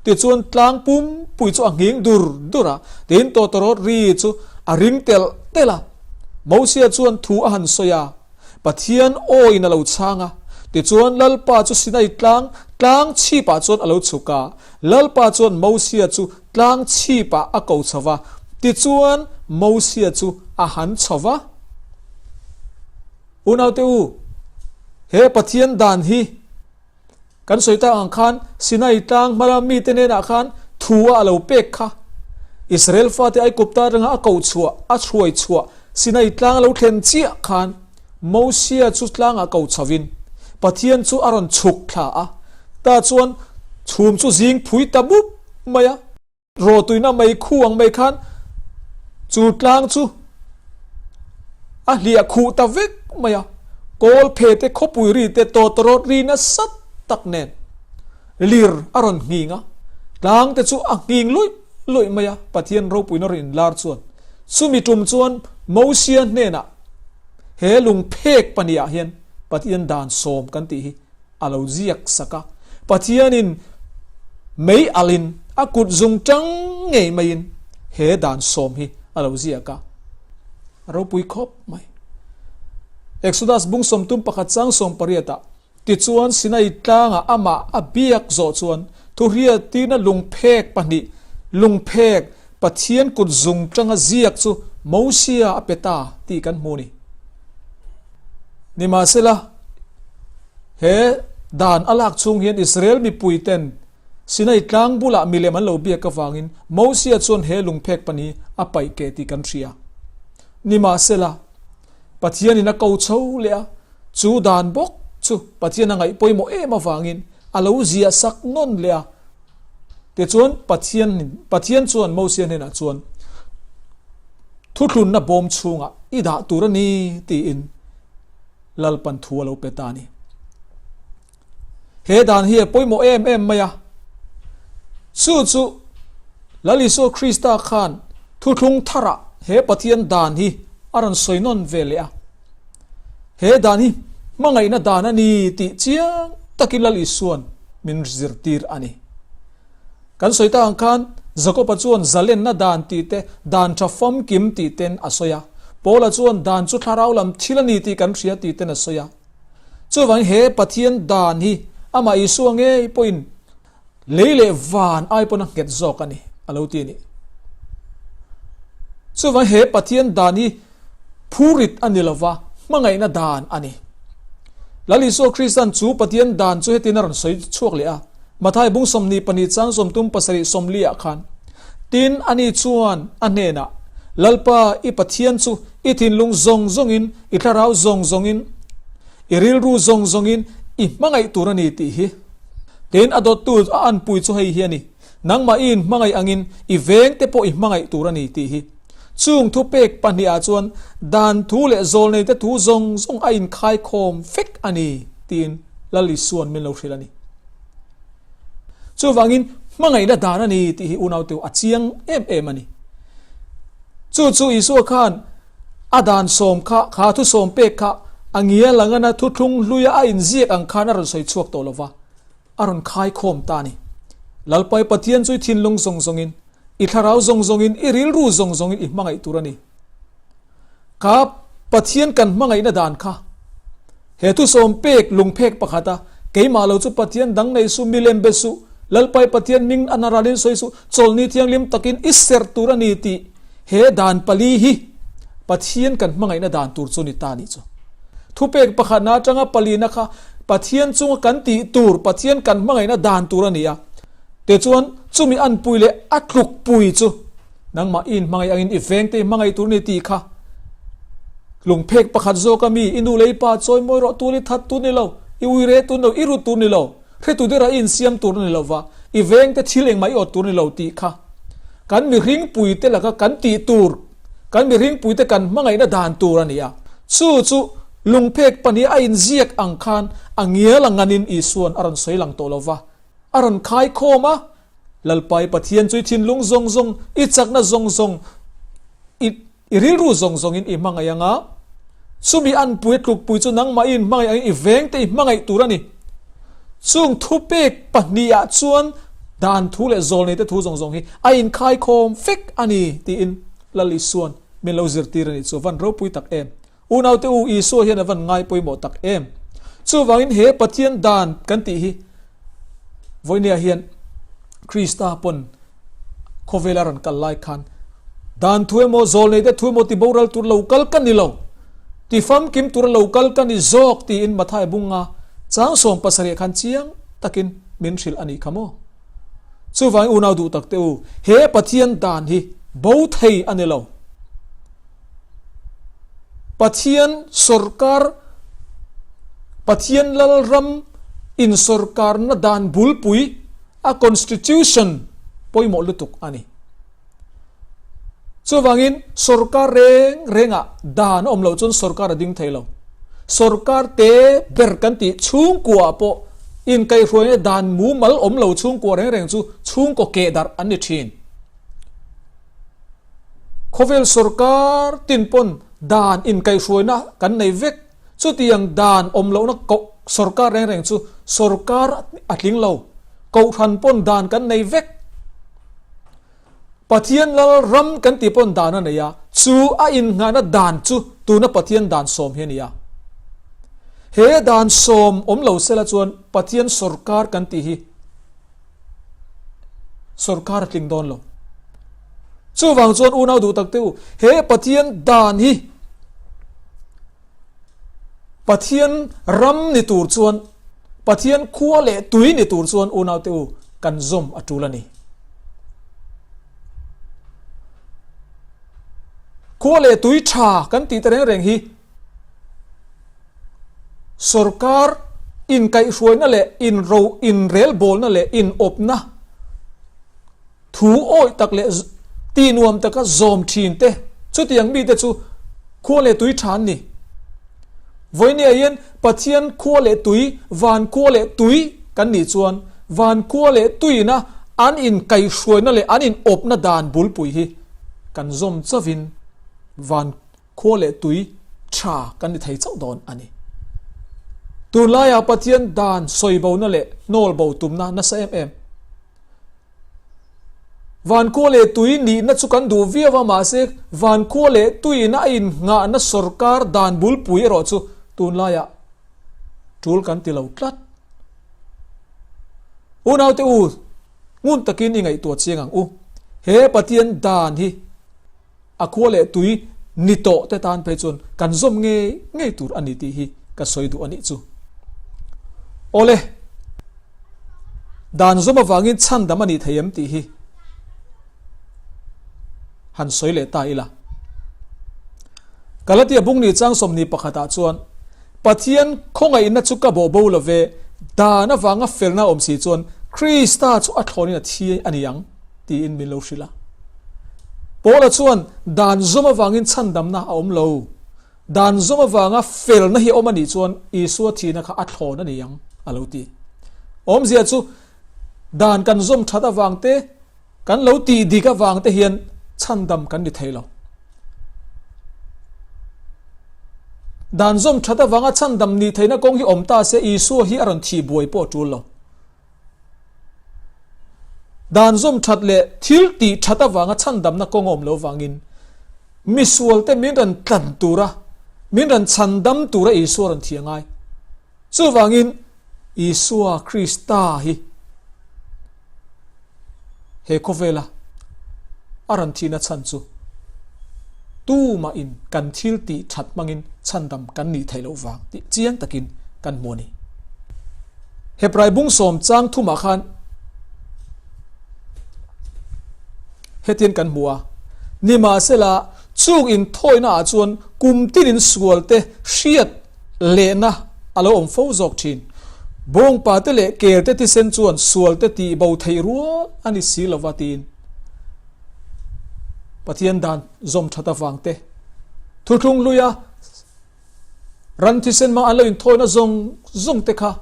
Tichuan tlang pumpui chu a nghing dur dur a, tin tawtawrawt ri chu a ring telh telh a. Mosia chuan thu a han sawi a. Pathian awiin a lo chhang a, tichuan Lalpa chu Sinai tlang, tlang chhipah chuan a lo chhuk a. Lalpa chuan Mosia chu tlang chhipah a ko chho va, tichuan Mosia chu a han chho va. Unaute u, he Pathian dan hi Kan sawi tak ang khan Sinai tlang hmala mite hnenah khan thu a a lo pek kha. Israel fate Aigupta atanga a koh chhuah, a hruai chhuah Sinai tlang a lo thlen chiah khan Mosia chu tlangah ko chhovin Pathian chu a rawn chhuk thla a, tah chuan chhum chu zing phui ta mup mai a. Rawhtuina mei khu ang mai khan chu tlang chu. A hliah khuh ta vek mai a, kawl phe te khawpui ri te tawtawrawt ri nasa tak nen lir a rawn nghing a, tlang te chu a nghing luih luih mai a, Pathian ropuina rawn inlar chuan chumi tum chuan Mosia hnenah he lungphek pahnih ah hian Pathian dan sawm kan tih hi a lo ziak sak a, Pathianin mei alhin a kut zung tang ngei maiin he dan sawm hi a lo ziak a, a ropui khawp mai. Exodus bung sawmtum pakhat chang sawm pariatah, Tichuan Sinai tlangah amah a biak zawh chuan thuhriatina lungphek pahnih, lungphek Pathian kut zung tanga ziak chu Mosia a pe ta tih kan hmu a ni. Nimahsela, he dan a lak chhung hian Israel mipuiten Sinai tlang bulah milem an lo biak avangin Mosia chuan he lungphek pan hi a paih keh tih kan hria. Nimahsela, Pathianin a ko chho leh a, chu dan bawk chu Pathian a ngaih pawimawh em avangin a lo ziah sak nawn leh a. Tichuan, Pathian Pathian chuan Mosia hnenah chuan, Thuthlunna bawm chhungah i dah tur a ni, tiin Lalpan thu a lo pe ta a ni. He dan hi a pawimawh em em mai a. Chu chu Lal Isua Krista khan thuthlung tharah he Pathian dan hi a rawn sawi nawn ve leh a. He dan hi hmangaihna dan a ni tih chiang takin Lal Isua'n min zirtir a ni. Kan sawi tak ang khan Jakoba chuan zalenna dan tih te, dan tha famkim tih ten a sawi a. Paula chuan dan chu thlarau lam thil a ni tih kan hria tih ten a sawi a. Chuvangin he Pathian dan hi amah Isua ngei pawhin Lei leh van ai pawn a nghet zawk a ni, a lo ti a ni. Chuvang he Pathian dan hi phurit a ni lova, hmangaihna dan a ni. Lal Isua Kristan chu Pathian dan chu hetin a rawn sawi chhuak leh a, Mathai bung 22 chang 37 sawmli ah khan, Tin, ani chuan a hnenah, Lalpa, i Pathian chu i thinlung zawng zawngin, i thlarau zawng zawngin, i rilru zawng zawngin i hmangaih tur a ni tih hi. Tin, a dawttu a anpui chu hei hi a ni, Nangmah i inhmangaih angin i vengte pawh i hmangaih tur a ni tih hi. Chung thupek pahnihah chuan dan thu leh zawlneite thu zawng zawng a inkhaikhawm vek a ni tiin Lal Isua'n min lo hrilh a ni. Chuvangin hmangaihna dan a ni tih hi unaute a chiang em em a ni. Chu chu Isua khan A dan sawm kha, kha thu sawm pek kha a ngial ang ana thuthlung hluia a inziak ang khan a rawn sawi chhuak tawh lova, a rawn khaikhawm ta a ni. Lalpai Pathian chu i thinlung zawng zawngin, i thlarau zawng zawngin, i rilru zawng zawngin i hmangaih tur a ni. Kha Pathian kan hmangaihna dan kha, he thu sawm pek lungphek pakhata keimah lo chu Pathian dang nei suh, milem be suh, Lalpai Pathian hming a naralin sawi suh, chawlhni thianghlim takin i serh tur a ni tih He dan pali hi Pathian kan hmangaihna dan tur chu ni ta nih chu. Thupek pakhatna atanga palina kha Pathian chunga kan tih tur, Pathian kan hmangaihna dan tur a ni a. Tichuan, chumi anpui leh a tlukpui chu nangmah i inhmangaih angin i vengte i hmangaih tur a ni tih kha lungphek pakhat zawka mi i nu leh i pa chawi mawi rawh tur i that tur ni lo, i uire tur ni lo, i rut tur ni lo, Hretu dera i insiam tur a ni lova, i vengte thil engmah i awt tur a ni lo tih kha kan mihringpuite laka kan tih tur, kan mihringpuite kan hmangaihna dan tur a ni a. Chu chu lungphek pahnih a inziak ang khan a ngial a nganin Isua'n a rawn sawi lang tawh lova, a rawn khaikhawm a, Lalpa i Pathian chu i thinlung zawng zawng, i chakna zawng zawng, i I rilru zawng zawngin i hmangaih anga, chumi anpui a tlukpui chu nangmah i inhmangaih angin i vengte i hmangaih tur a ni. Chung thupek pahnihah chuan dan thu leh zawlneite thu zawng zawng hi a inkhaikhawm vek a ni tiin Lal Isua'n min lo zirtir a nih chu a van ropui tak em. Unaute u, Isua hian a van ngai pawimawh tak em! Chuvangin he Pathian dan kan tih hi vawinia hian Krista pawn khawvela rawn kal lai khan dan thu emaw zawlneite thu emaw ti boral tur lo kal ka ni lo, ti famkim tura lo kal ka ni zawk tiin Mathai bunga chang 70 khan chiang takin min hrilh a nih kha maw? Chuvangin unau duh takte u, he Pathian dan hi bo thei a ni lo. Pathian sawrkar, Pathian Lalram insawrkarna dan bulpui, a constitution pawimawh lutuk a ni. Chuvangin sorkar reng rengah dan a awm loh chuan sorkar a ding thei lo. Sorkar te ber kan tih chhungkuaah pawh inkaihhruaina dan mumal awm lo chhungkua reng reng chu chhungkaw keh darh an ni thin. Khawvel sorkar tin pawn dan inkaihhruaina kan nei vek. Chutiang dan awm lohna koh sorkar reng reng chu sorkar a tling lo. Kohhran pawn dan kan nei vek. Pathian lal ram kan tih pawn dan a nei a, chu a innghahna dan chu tuna Pathian dan sawm hi a ni a. He dan sawm awm lo sela chuan Pathian sorkar kan tih hi sorkar a tling dawn lo. Chuvang chuan unau duh tak te u, he Pathian dan hi Pathian ram ni tur chuan, Pathian khua leh tui ni tur chuan unau te u kan zawm a tul a ni. Khua leh tui tha kan tih te reng reng hi Sorkar inkaihhruaina leh inro inrelbawlna leh inawpna thu awih tak leh ti nuam taka zawm thin te chutiang mite chu khua leh tui tha an ni. Vawinia hian Pathian khua leh tui, van khua leh tui kan nih chuan van khua leh tuiina an inkaihhruaina leh an inawpna dan bulpui hi kan zawm chauhin van Khua leh tui tha kan ni thei chauh dawn a ni. Tunlaiah Pathian dan sawi bona leh hnawl bo tumna nasa em em. Van khua leh tui nihna chu kan duh viau a, mahse van khua leh tuiin a innghahna sawrkar dan bulpui erawh chu tunlaiah tul kan ti lo tlat. Unaute u, ngun takin i ngaihtuah chiang ang u. He Pathian dan hi A khua leh tui ni tawh te tan phei chuan kan zawm ngei ngei tur a ni tih hi ka sawi duh a nih chu. Awle, dan zawm avangin chhandam a nih thei em tih hi han sawi leh ta ila. Galatia bungni chang sawmni pakhatah chuan Pathian khawngaihna chu ka bawh bo lo ve, dan avanga felna a awm si chuan Krista chu a thlawnin a thi a ni ang. Tiin min lo hrilh a. Paula chuan dan zawm avangin chhandamna a awm lo. Dan zawm avanga felna hi a awm a nih chuan Isua thihna kha a thlawn a ni ang a lo ti. Awmzia chu dan kan zawm that avang te, kan lo tih dik avang te hian chhandam kan ni thei lo. Dan zawm that avanga chhandam nih theihna kawng hi awm ta se Isua hi a rawn thih buai pawh a tul lo. Dan zawm that leh thil tih that avanga chhandamna kawng a awm lo vangin misualte min rawn tlan tura, min rawn chhandam tura Isua rawn thi a ngai. Chuvangin Isua Krista hi he khawvela a rawn thihna chhan chu tumahin kan thil tih that hmangin chhandam kan nih theih loh vang tih chiang takin kan hmu a ni. Hebrai bung sawm chang thumah khan hetian kan hmu a, Nimahsela, chung inthawihna ah chuan kum tinin sual te hriat lehna a lo awm fo zawk thin. Bawngpa te leh kel te thisen chuan sual te tih bo theih rual a ni si lova tiin Pathian dan zawm that avang te thuthlung hluia Ran thisen hmang an lo inthawina zawng zawng te kha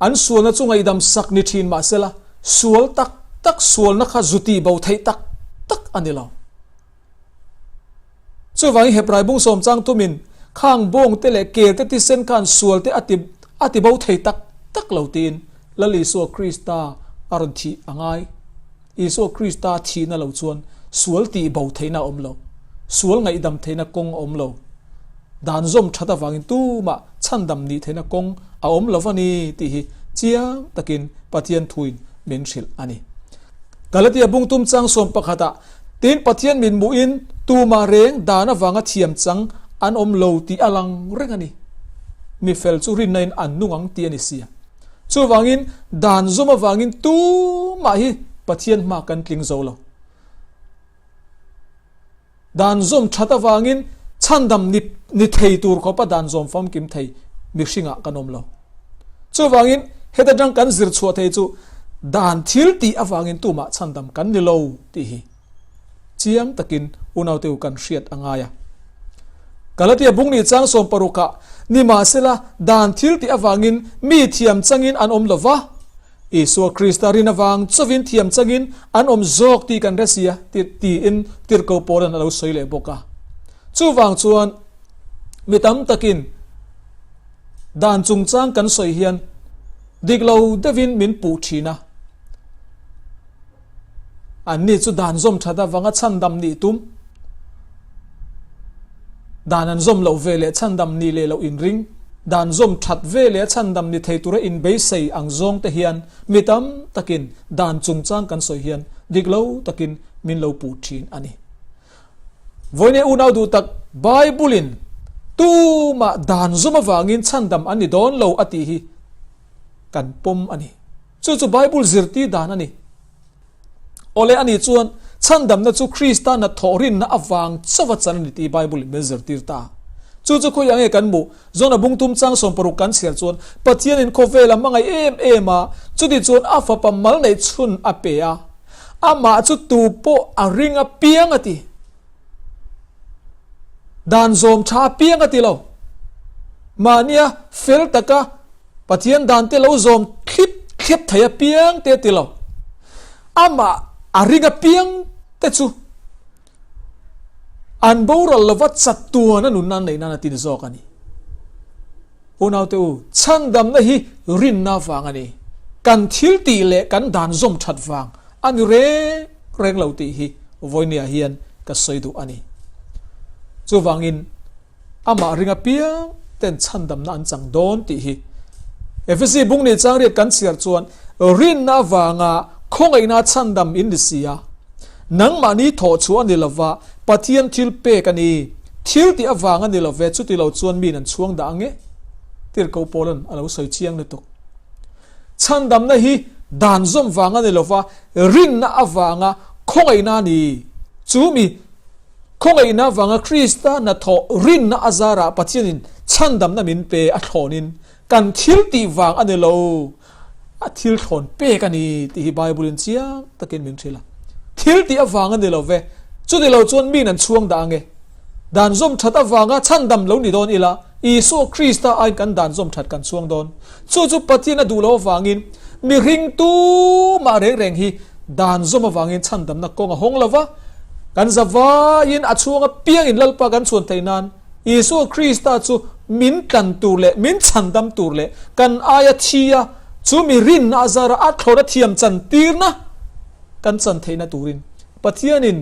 an sualna chu ngaihdam sak ni thin mahsela sual tak tak sualna kha zu tih bo theih tak tak a ni lo. Chuvangin Hebrai bung sawm chang tumin khang bawng te leh kel te thisen khan sual te a ti a ti bo thei tak tak lo tiin Lal Isua Krista a rawn thih a ngai. Isua Krista thihna lo chuan sual tih bo theihna a awm lo, sual ngaihdam theihna kawng a awm lo. Dan zawm that avangin tumah chhandam nih theihna kawng a awm lo va ni tih hi chiang takin Pathian thuin min hrilh a ni. Galatia bungtum chang sawm pakhatah, Tin, Pathian min hmuhin tumah reng dan avanga thiam chang an awm lo tih a lang reng a ni. Mi fel chu rinna in an nung ang tih a ni sia. Chuvangin, dan zawm avangin tumah hi Pathian hma kan tling zo lo. Dan zawm that avangin chhandam ni ni thei tur khawpa dan zawm famkim thei mihringah kan awm lo. Chuvangin, heta tang kan zir chhuah thei chu dan thil tih avangin tumah chhandam kan ni lo tih hi. Chiang takin unaute u kan hriat a ngai a. Galatia bung ni chang sawmparukah, Nimahsela, dan thil tih avangin mi thiam changin an awm lo va, Isua Krista rin avang chauhin thiam changin an awm zawk tih kan hre sia, tiin Tirhkoh Paula'n a lo sawi leh bawk a. Chuvang chuan mi tam takin dan chungchang kan sawi hian dik lo deuhin min puh thin a. Anni chu dan zawm that avanga chhandam nih tum, dan an zawm loh ve leh chhandam nih leh loh inring, dan zawm that ve leh a chhandam ni thei tura inbeisei ang zawng te hian mi tam takin dan chungchang kan sawi hian dik lo takin min lo puh thin a ni. Vawiin unau duh tak Bible-in tumah dan zawm avangin chhandam an ni dawn lo a tih hi kan pawm a ni. Chu chu Bible zirtir dan a ni. Awle a nih chuan chhandamna chu Krista hna thawhrinna avang chauha chan a ni tih Bible in min zirtir ta. Chu chu khawiah nge kan hmuh? Jona bungtum chang 60 kan chhiar chuan Pathianin khawvel a hmangaih em em a, chuti chuan a fapa mal neih chhun a pe a, amah chu tu pawh a ring apiang a ti. Dan zawm tha apiang a ti lo. Mahnia fel taka Pathian dan te lo zawm thlip thlep thei apiang te a ti lo. Amah a ring apiang te chu an boral lova chatuan a nunna an neih nan a ti ni zawk a ni. Unaute u, chhandamna hi rinna vang a ni. Kan thil tih leh kan dan zawm that vang a ni reng reng lo tih hi vawinia hian ka sawi duh a ni. Chuvangin Amah ring apiang ten chhandamna an chang dawn tih hi Efesi bung nih chang riat kan chhiar chuan rinna avanga khawngaihna chhandam in ni si a, nangmahni thawh chhuah a ni lova Pathian thil pek a ni, thil tih avang a ni love chuti lo chuan miin an chhuang dah ang e Tirhkoh Paula'n a lo sawi chiang lutuk. Chhandamna hi dan zawm vang a ni lova rinna avanga khawngaihna a ni. Chu mi Khawngaihna vanga Krista hnathawh rinna a zarah Pathianin chhandamna min pe a thlawnin kan thil tih vang a ni lo, a thil thlawn pek a ni tih hi Bible-in chiang takin min hrilh a. Thil tih avang a ni lo ve, chuti lo chuan miin an chhuang dah ange. Dan zawm that avanga chhandam lo ni dawn ila, Isua Krista aiin kan dan zawm that kan chhuang dawn. Chu chu Pathian a duh lo avangin mihring tumah reng reng hi dan zawm avangin chhandamna kawng a hawng lo va, kan zavaiin a chhuang apiangin Lalpa kan chhuan theih nan Isua Krista chu min tlan tur leh min chhandam tur leh kan aia thi a, chu mi rinna a zara a thlawna thiam chantirna kan chan theihna turin Pathianin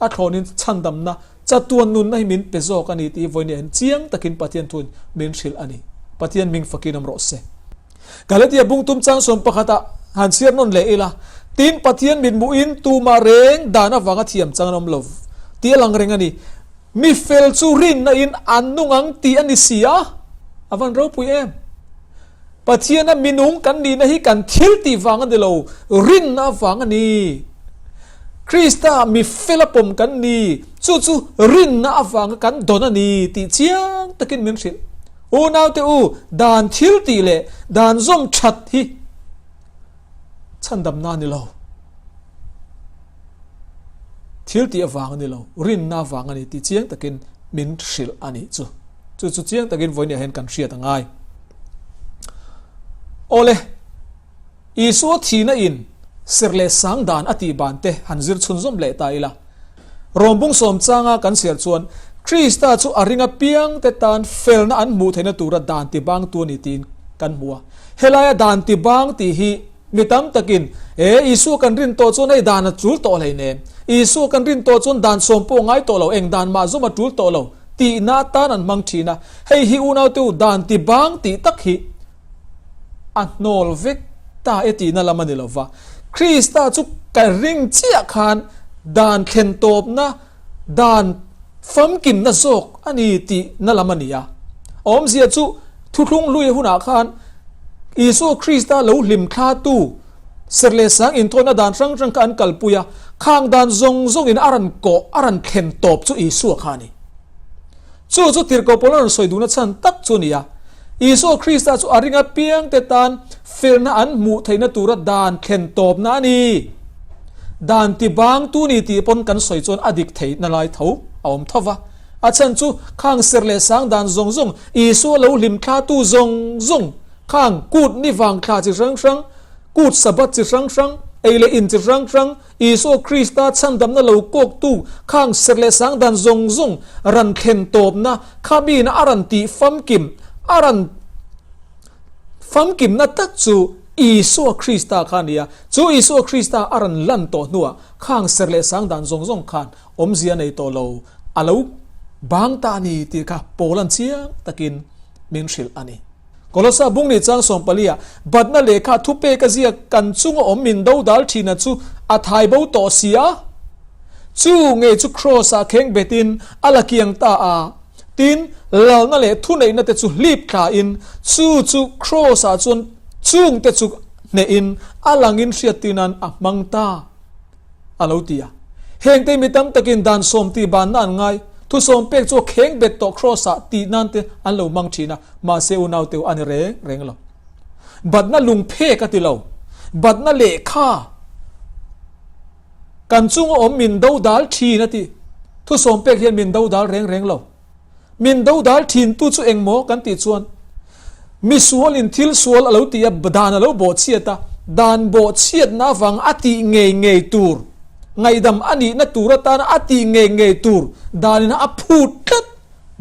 a thlawnin chhandamna Chatuan nunna hi min pe zawk a ni tih vawiin hian chiang takin Pathian thuin min hrilh a ni. Pathian ming fakin awm rawh se. Galatia bungtum chang 11 ah han chhiar nawn leh ila, Tin, Pathian mitmuhin tumah reng dan avanga thiam chang an awm lo tih a lang reng a ni. Mi fel chu rinna in an nung ang tih a ni si a, a van ropui em! Pathiana minung kan nihna hi kan thil tih vang a ni lo, rinna vang a ni. Krista mi fela pawm kan ni, chu chu rinna avanga kan dawn a ni tih chiang takin min hrilh. Unaute u, dan thil tih leh dan zawm that hi chhandamna a ni lo. Thil tih avang a ni lo, rinna avang a ni tih chiang takin min hrilh a nih chu. Chu chu chiang takin vawiin hian kan hriat a ngai. Awle, Isua thihna in serh leh sang dan a tih ban te han zir chhunzawm leh ta ila. Rawmbung sawm changa kan chhiar chuan Krista chu a ring apiang te tan felna an hmuh theihna tura dan tibangtu a ni tiin kan hmu a. Helaia dan tibang tih hi Mi tam takin, E, Isua kan rin tawh chuan hei dan a tul tawh hleinem. Isua kan rin tawh chuan dan sawm pawh a ngai tawh lo, eng dan mah zawm a tul tawh lo, tihna atan an hmang thin a. Hei hi unaute u, dan ti bang tih tak hi a hnawl vek ta e tihna lam a ni lo va. Krista chu ka ring chiah khan dan thlen tawpna, Dan famkimna zawk a ni tih na lam a ni a. A awmzia chu thuthlung hlui hunah khan Isua Krista lo hlim thlatu serh leh sang inthawina dan hrang hrang kha an kalpui a, khang dan zawng zawngin a rawn kawh, a rawn thlen tawp chu Isua kha a ni. Chu chu tirhkoh pawl a rawn sawi duhna chhan tak chu a ni a. Isua Krista chu a ring apiangte tan felna an hmuh theihna tura dan thlen tawpna a ni. Dan ti bangtu ni tih pawn kan sawi chuan a dik theihna lai tho a awm tho va. A chhan chu khang ser leh sang dan zawng zawng, Isua lo hlim thlatu zawng zawng, khang kut ni vang thla chi hrang hrang, kut Sabbath chi hrang hrang, ei leh in chi hrang hrang, Isua Krista chhandamna lo kawktu khang ser leh sang dan zawng zawng ran thlen tawpna kha miin a rawn tih famkim, a rawn famkimna tak chu Isua Krista kha a ni a. Chu Isua Krista a rawn lan tawh hnuah khang ser leh sang dan zawng zawng khan awmzia nei tawh lo a lo bang ta a ni tih kha Paula'n chiang takin min hrilh a ni. Kolosa bung ni chang sawmpalia batna lehkha thupek a ziak kan chunga awm min dodal thina chu a thai bo tawh si a, chu ngei chu Kraws-ah kheng betin a la kiang ta a, tin, lalna leh thuneihna te chu hlip thlain chu chu Kraws-ah chuan chungte chu hnehin a langin hriattirnan a hmang ta. A lo ti a. Hengte mi tam takin dan sawm tih banna an ngai, thusawm pek chu a kheng bet tawh Kraws-ah tih nan te an lo hmang thin a, mahse unau teu a ni reng reng lo. Batna lungphek a ti lo, batna lehkha kan chunga awm min dodal thin a ti. Thusawm pek hian min dodal reng reng lo. Min dodal thintu chu engmaw kan tih chuan misualin thil sual a lo ti a, dan a lo bawhchhiat a, dan bawhchhiatna avanga a tih ngei ngei tur, ngaihdam a nihna tur atana a tih ngei ngei tur danin a phut tlat,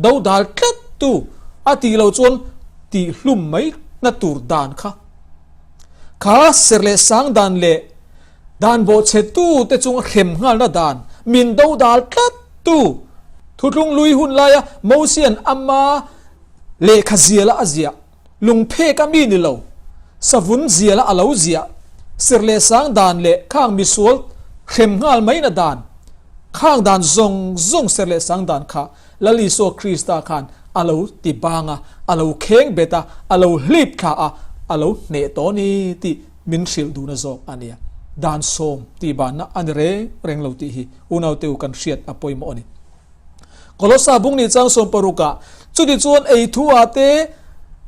dodal tlat tu a tih loh chuan tihhlum mai na tur dan kha. Kha ser leh sang dan leh Dan bawhchhetu te chunga hrem nghalna dan min dodal tlat tu Thuthlung lui hun laia Mosian ama lehkha ziala a ziah, lungphek a mi ni lo, savun ziala a lo ziah, sir leh sang dan leh khang misual hrem nghal maina dan, khang dan zawng zawng ser leh sang dan kha Lal Isua Krista khan a lo ti bang a, a lo kheng bet a, a lo hlip thla a, a lo hneh tawh a ni tih Min hrilh duhna zawk a nia. Dan sawm tih banna a ni reng reng lo tih hi unaute u kan hriat a pawimawh a ni. Kolossa bung nih chang sawm parukah chuti chuan ei thuah te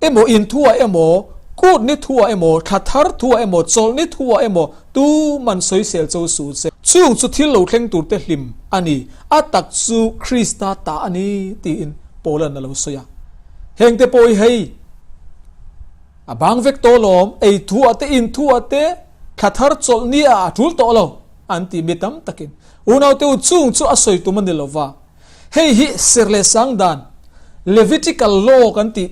emaw in thuah emaw kut ni thuah emaw thla thar thuah emaw chawlh ni thuah emaw tu man sawisel cho su che. Chung chu thil lo thleng tur te hlim a ni, a tak chu Krista ta a ni tiin Paula'n a lo sawi a. Hengte pawh hi hei. A bang vek tawh lawm, ei thuah te, in thuah te, thla thar chawlh ni ah a tul tawh lo, an ti mi tam takin. Unaute u chung chu a sawi tum a ni lova. Hei hi ser leh sang dan, Levitical law kan tih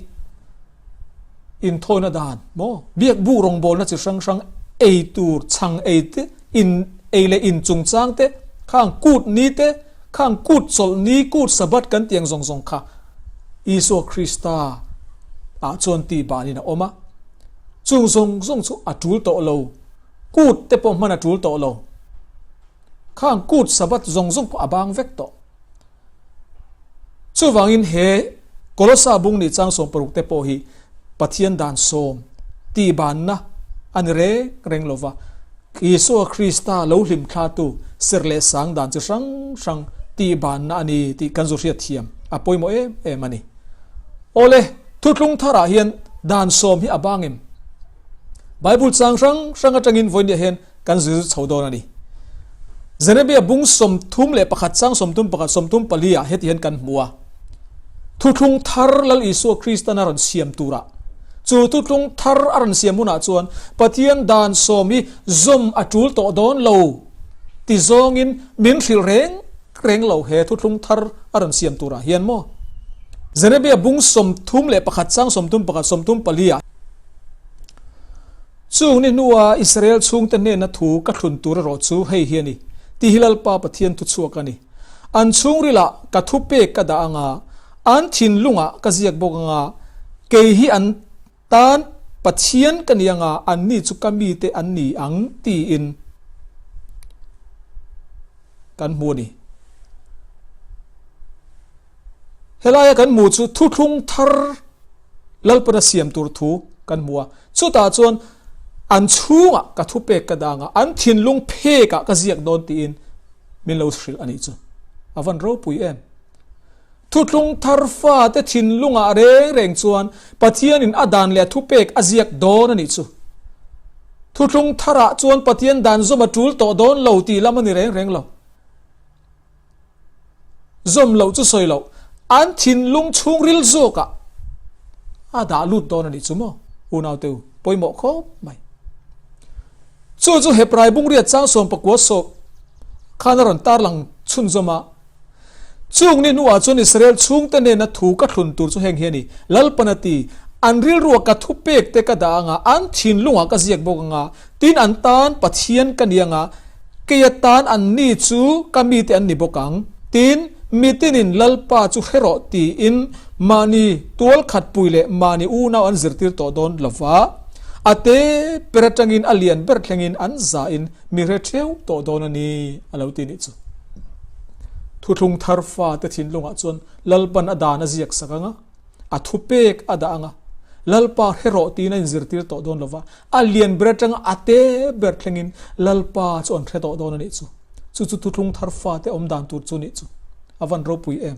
inthawina dan maw? Biak bu rawngbawlna chi hrang hrang, ei tur, chhang ei te, in ei leh in chungchang te, khang kut ni te, khang kut chawlh ni, kut Sabbath kan tih ang zawng zawng kha Isua Krista ah chuan tih banin a awm a, chung zawng zawng chu a tul tawh lo, kut te pawh hman a tul tawh lo, khang kut Sabbath zawng zawng pawh a bang vek tawh. Chuvangin he Kolossa bung nih chang 60 te pawh hi Pathian dan sawm tih banna a ni reng reng lo va, Isua Krista lo hlim thlatu ser leh sang dan chi hrang hrang tih banna a ni tih kan zu hriat thiam a pawimawh em em a ni. Awle, thuthlung tharah hian dan sawm hi a bang em? Bible chang hrang hrang atangin vawinia hian kan zir chho dawn a ni. Jeremia bung 31 chang 31 34 ah heti hian kan hmu a, Thuthlung thar Lal Isua Kristan a rawn siam turah, chu thuthlung thar a rawn siam hunah chuan Pathian dan sawm hi zawm a tul tawh dawn lo ti zawngin min hrilh reng reng lo he thuthlung thar a rawn siam turah hian maw? Jeremia bung 31 chang 31 34 ah. Chung ni hnua Israel chhungte hnena thu ka thlun tur erawh chu hei hi a ni, tih hi Lalpa Pathian thuchhuak a ni. An chhungrilah ka thupek ka dah anga, an thinlungah ka ziak bawk anga, kei hi an tan Pathian ka ni anga, anni chu ka mite an ni ang, tiin kan hmu a ni. Helaia kan hmuh chu thuthlung thar Lalpana siam tur thu kan hmu a, chutah chuan an chhungah ka thupek ka dang a, an thinlung phekah ka ziak dawn tiin min lo hrilh a nih chu. A van ropui em! Thuthlung thar fate thinlungah reng reng chuan Pathianin a dan leh a thupek a ziak dawn a nih chu. Thuthlung tharah chuan Pathian dan zawm a tul tawh dawn lo tih lam a ni reng reng lo. Zawm loh chu sawi loh, an thinlung chhungril zawkah a dah lut dawn a nih chu maw? Unaute u, pawimawh khawp mai. Chu chu Hebrai bungriat chang 19 sawp khan a rawn tarlang chhunzawm a. Chung ni hnuah chuan Israel chhungte nena thu ka thlun tur chu heng hi a ni, Lalpan a ti, An rilruah ka thupek te ka dah anga, an thinlungah ka ziak bawk anga, tin an tan Pathian ka ni anga, kei atan anni chu ka mite an ni bawk ang. Tin, mitinin Lalpa chu hre rawh tiin mahni tualkhatpui leh mahni unau an zirtir tawh dawn lova, a te ber atangin a lian ber thlengin an zahin mi hre theuh tawh dawn a ni, a lo ti nih chu. Thuthlung thar fate thinlungah chuan Lalpan a dan a ziak sak ang a, a thupek a dah ang a, Lalpa hre rawh tiin a inzirtir tawh dawn lo va, a lian ber atanga a te ber thlengin Lalpa chu an hre tawh dawn a nih chu. Chu chu thuthlung thar fate awm dan tur chu nih chu. A van ropui em.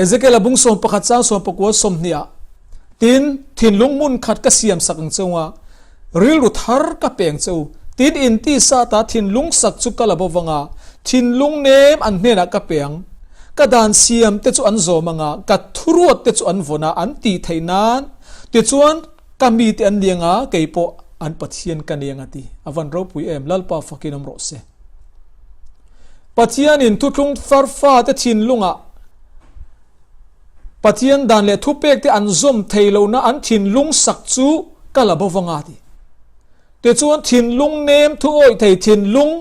Ezekiel-a bung 11 chang 19 20 ah, Tin, thinlung hmun khat ka siam sak ang cheu a, rilru thar ka pe ang cheu. Tin, in tisa ta thinlung sak chu ka la bo vang a, thinlung nem an hnenah ka pe ang. Ka dan siam te chu an zawm ang a, ka thuruat te chu an vawn a, an tih theih nan. Tichuan, ka mite an ni ang a, kei pawh an Pathian ka ni ang a ti. A van ropui em, Lalpa fakin awm rawh se. Pathianin thuthlung thar fate thinlungah Pathian dan leh thupekte an zawm thei lohna an thinlung sak chu ka la bo vang a ti. Tichuan thinlung nem thu awih thei thinlung,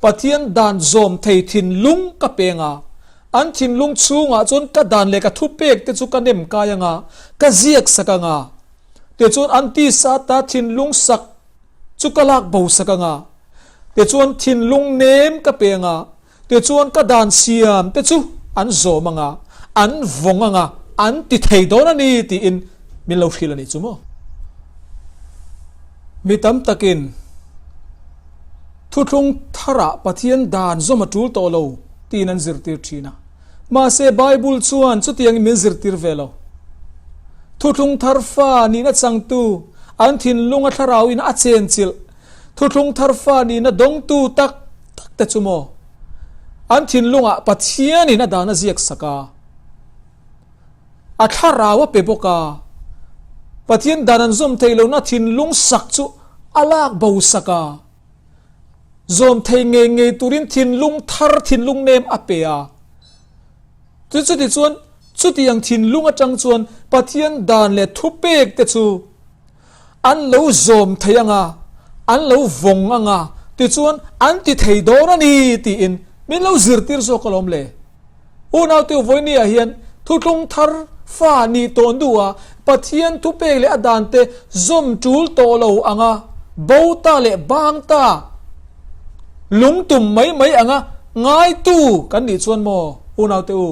Pathian dan zawm thei thinlung ka peng a, an thinlung chhungah chuan ka dan leh ka thupekte chu ka nem kai ang a, ka ziak sak ang a. Tichuan an tisa ta thinlung sak chu ka lak bo sak ang a, tichuan thinlung nem ka pe ang a, tichuan ka dan siam te chu an zawm ang a, an vawng ang a, an ti thei dawn a ni tiin min lo hrilh a nih chu maw. Mi tam takin thuthlung tharah Pathian dan zawm a tul tawh lo tiin an zirtir thin a. Mahse, Bible chuan chutiangin min zirtir ve lo. Thuthlung thar fa nihna changtu, an thinlunga thlarauin a chenchilh, thuthlung thar fa nihna dawngtu tak tak te chu maw? An thinlungah Pathianin a dan a ziak sak a, a thlarau a pe bawk a. Pathian dan an zawm theih lohna thinlung sak chu a lak bo sak a. Zawm thei ngei ngei turin thinlung thar thinlung nem a pe a. Chu chuti chuan chutiang thinlung atang chuan Pathian dan leh thupek te chu an lo zawm thei ang a, an lo vawng ang a, tichuan an ti thei dawn a ni tiin min lo zirtir zawk alawm le. Unaute vawinia hian thuthlung thar fa nih tawh hnuah Pathian thupek leh a dante zawm tul tawh lo anga bo ta leh bang ta lungtum mai mai anga ngaitu kan nih chuan maw unaute u,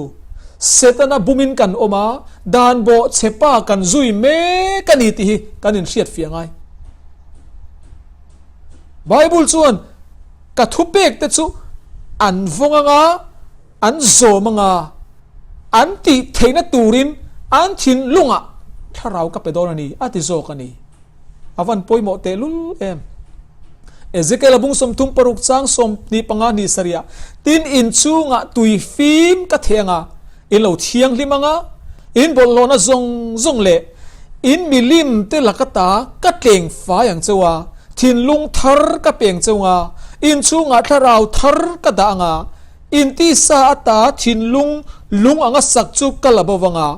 Setana bumin kan awm a, dan bawh chhepa kan zui mek a ni tih hi kan inhriat fiah ngai. Bible chuan ka thupek te chu an vawng anga, an zawm anga, an tih theihna turin an thinlungah thlarau ka pe dawn a ni, a ti zawk a ni. A van pawimawh tehlul em. Ezekiel a bung 36 chang 25 hnih sarih ah, Tin inchungah tui fim ka theh anga, in lo thianghlim anga, in bawlhhlawhna zawng zawng leh in milim te laka ta ka tleng fai ang cheu a, thinlung thar ka peng cheu anga, inchungah thlarau thar ka dah anga, in tisa ata thinlung lung anga sak chu ka la bo vanga,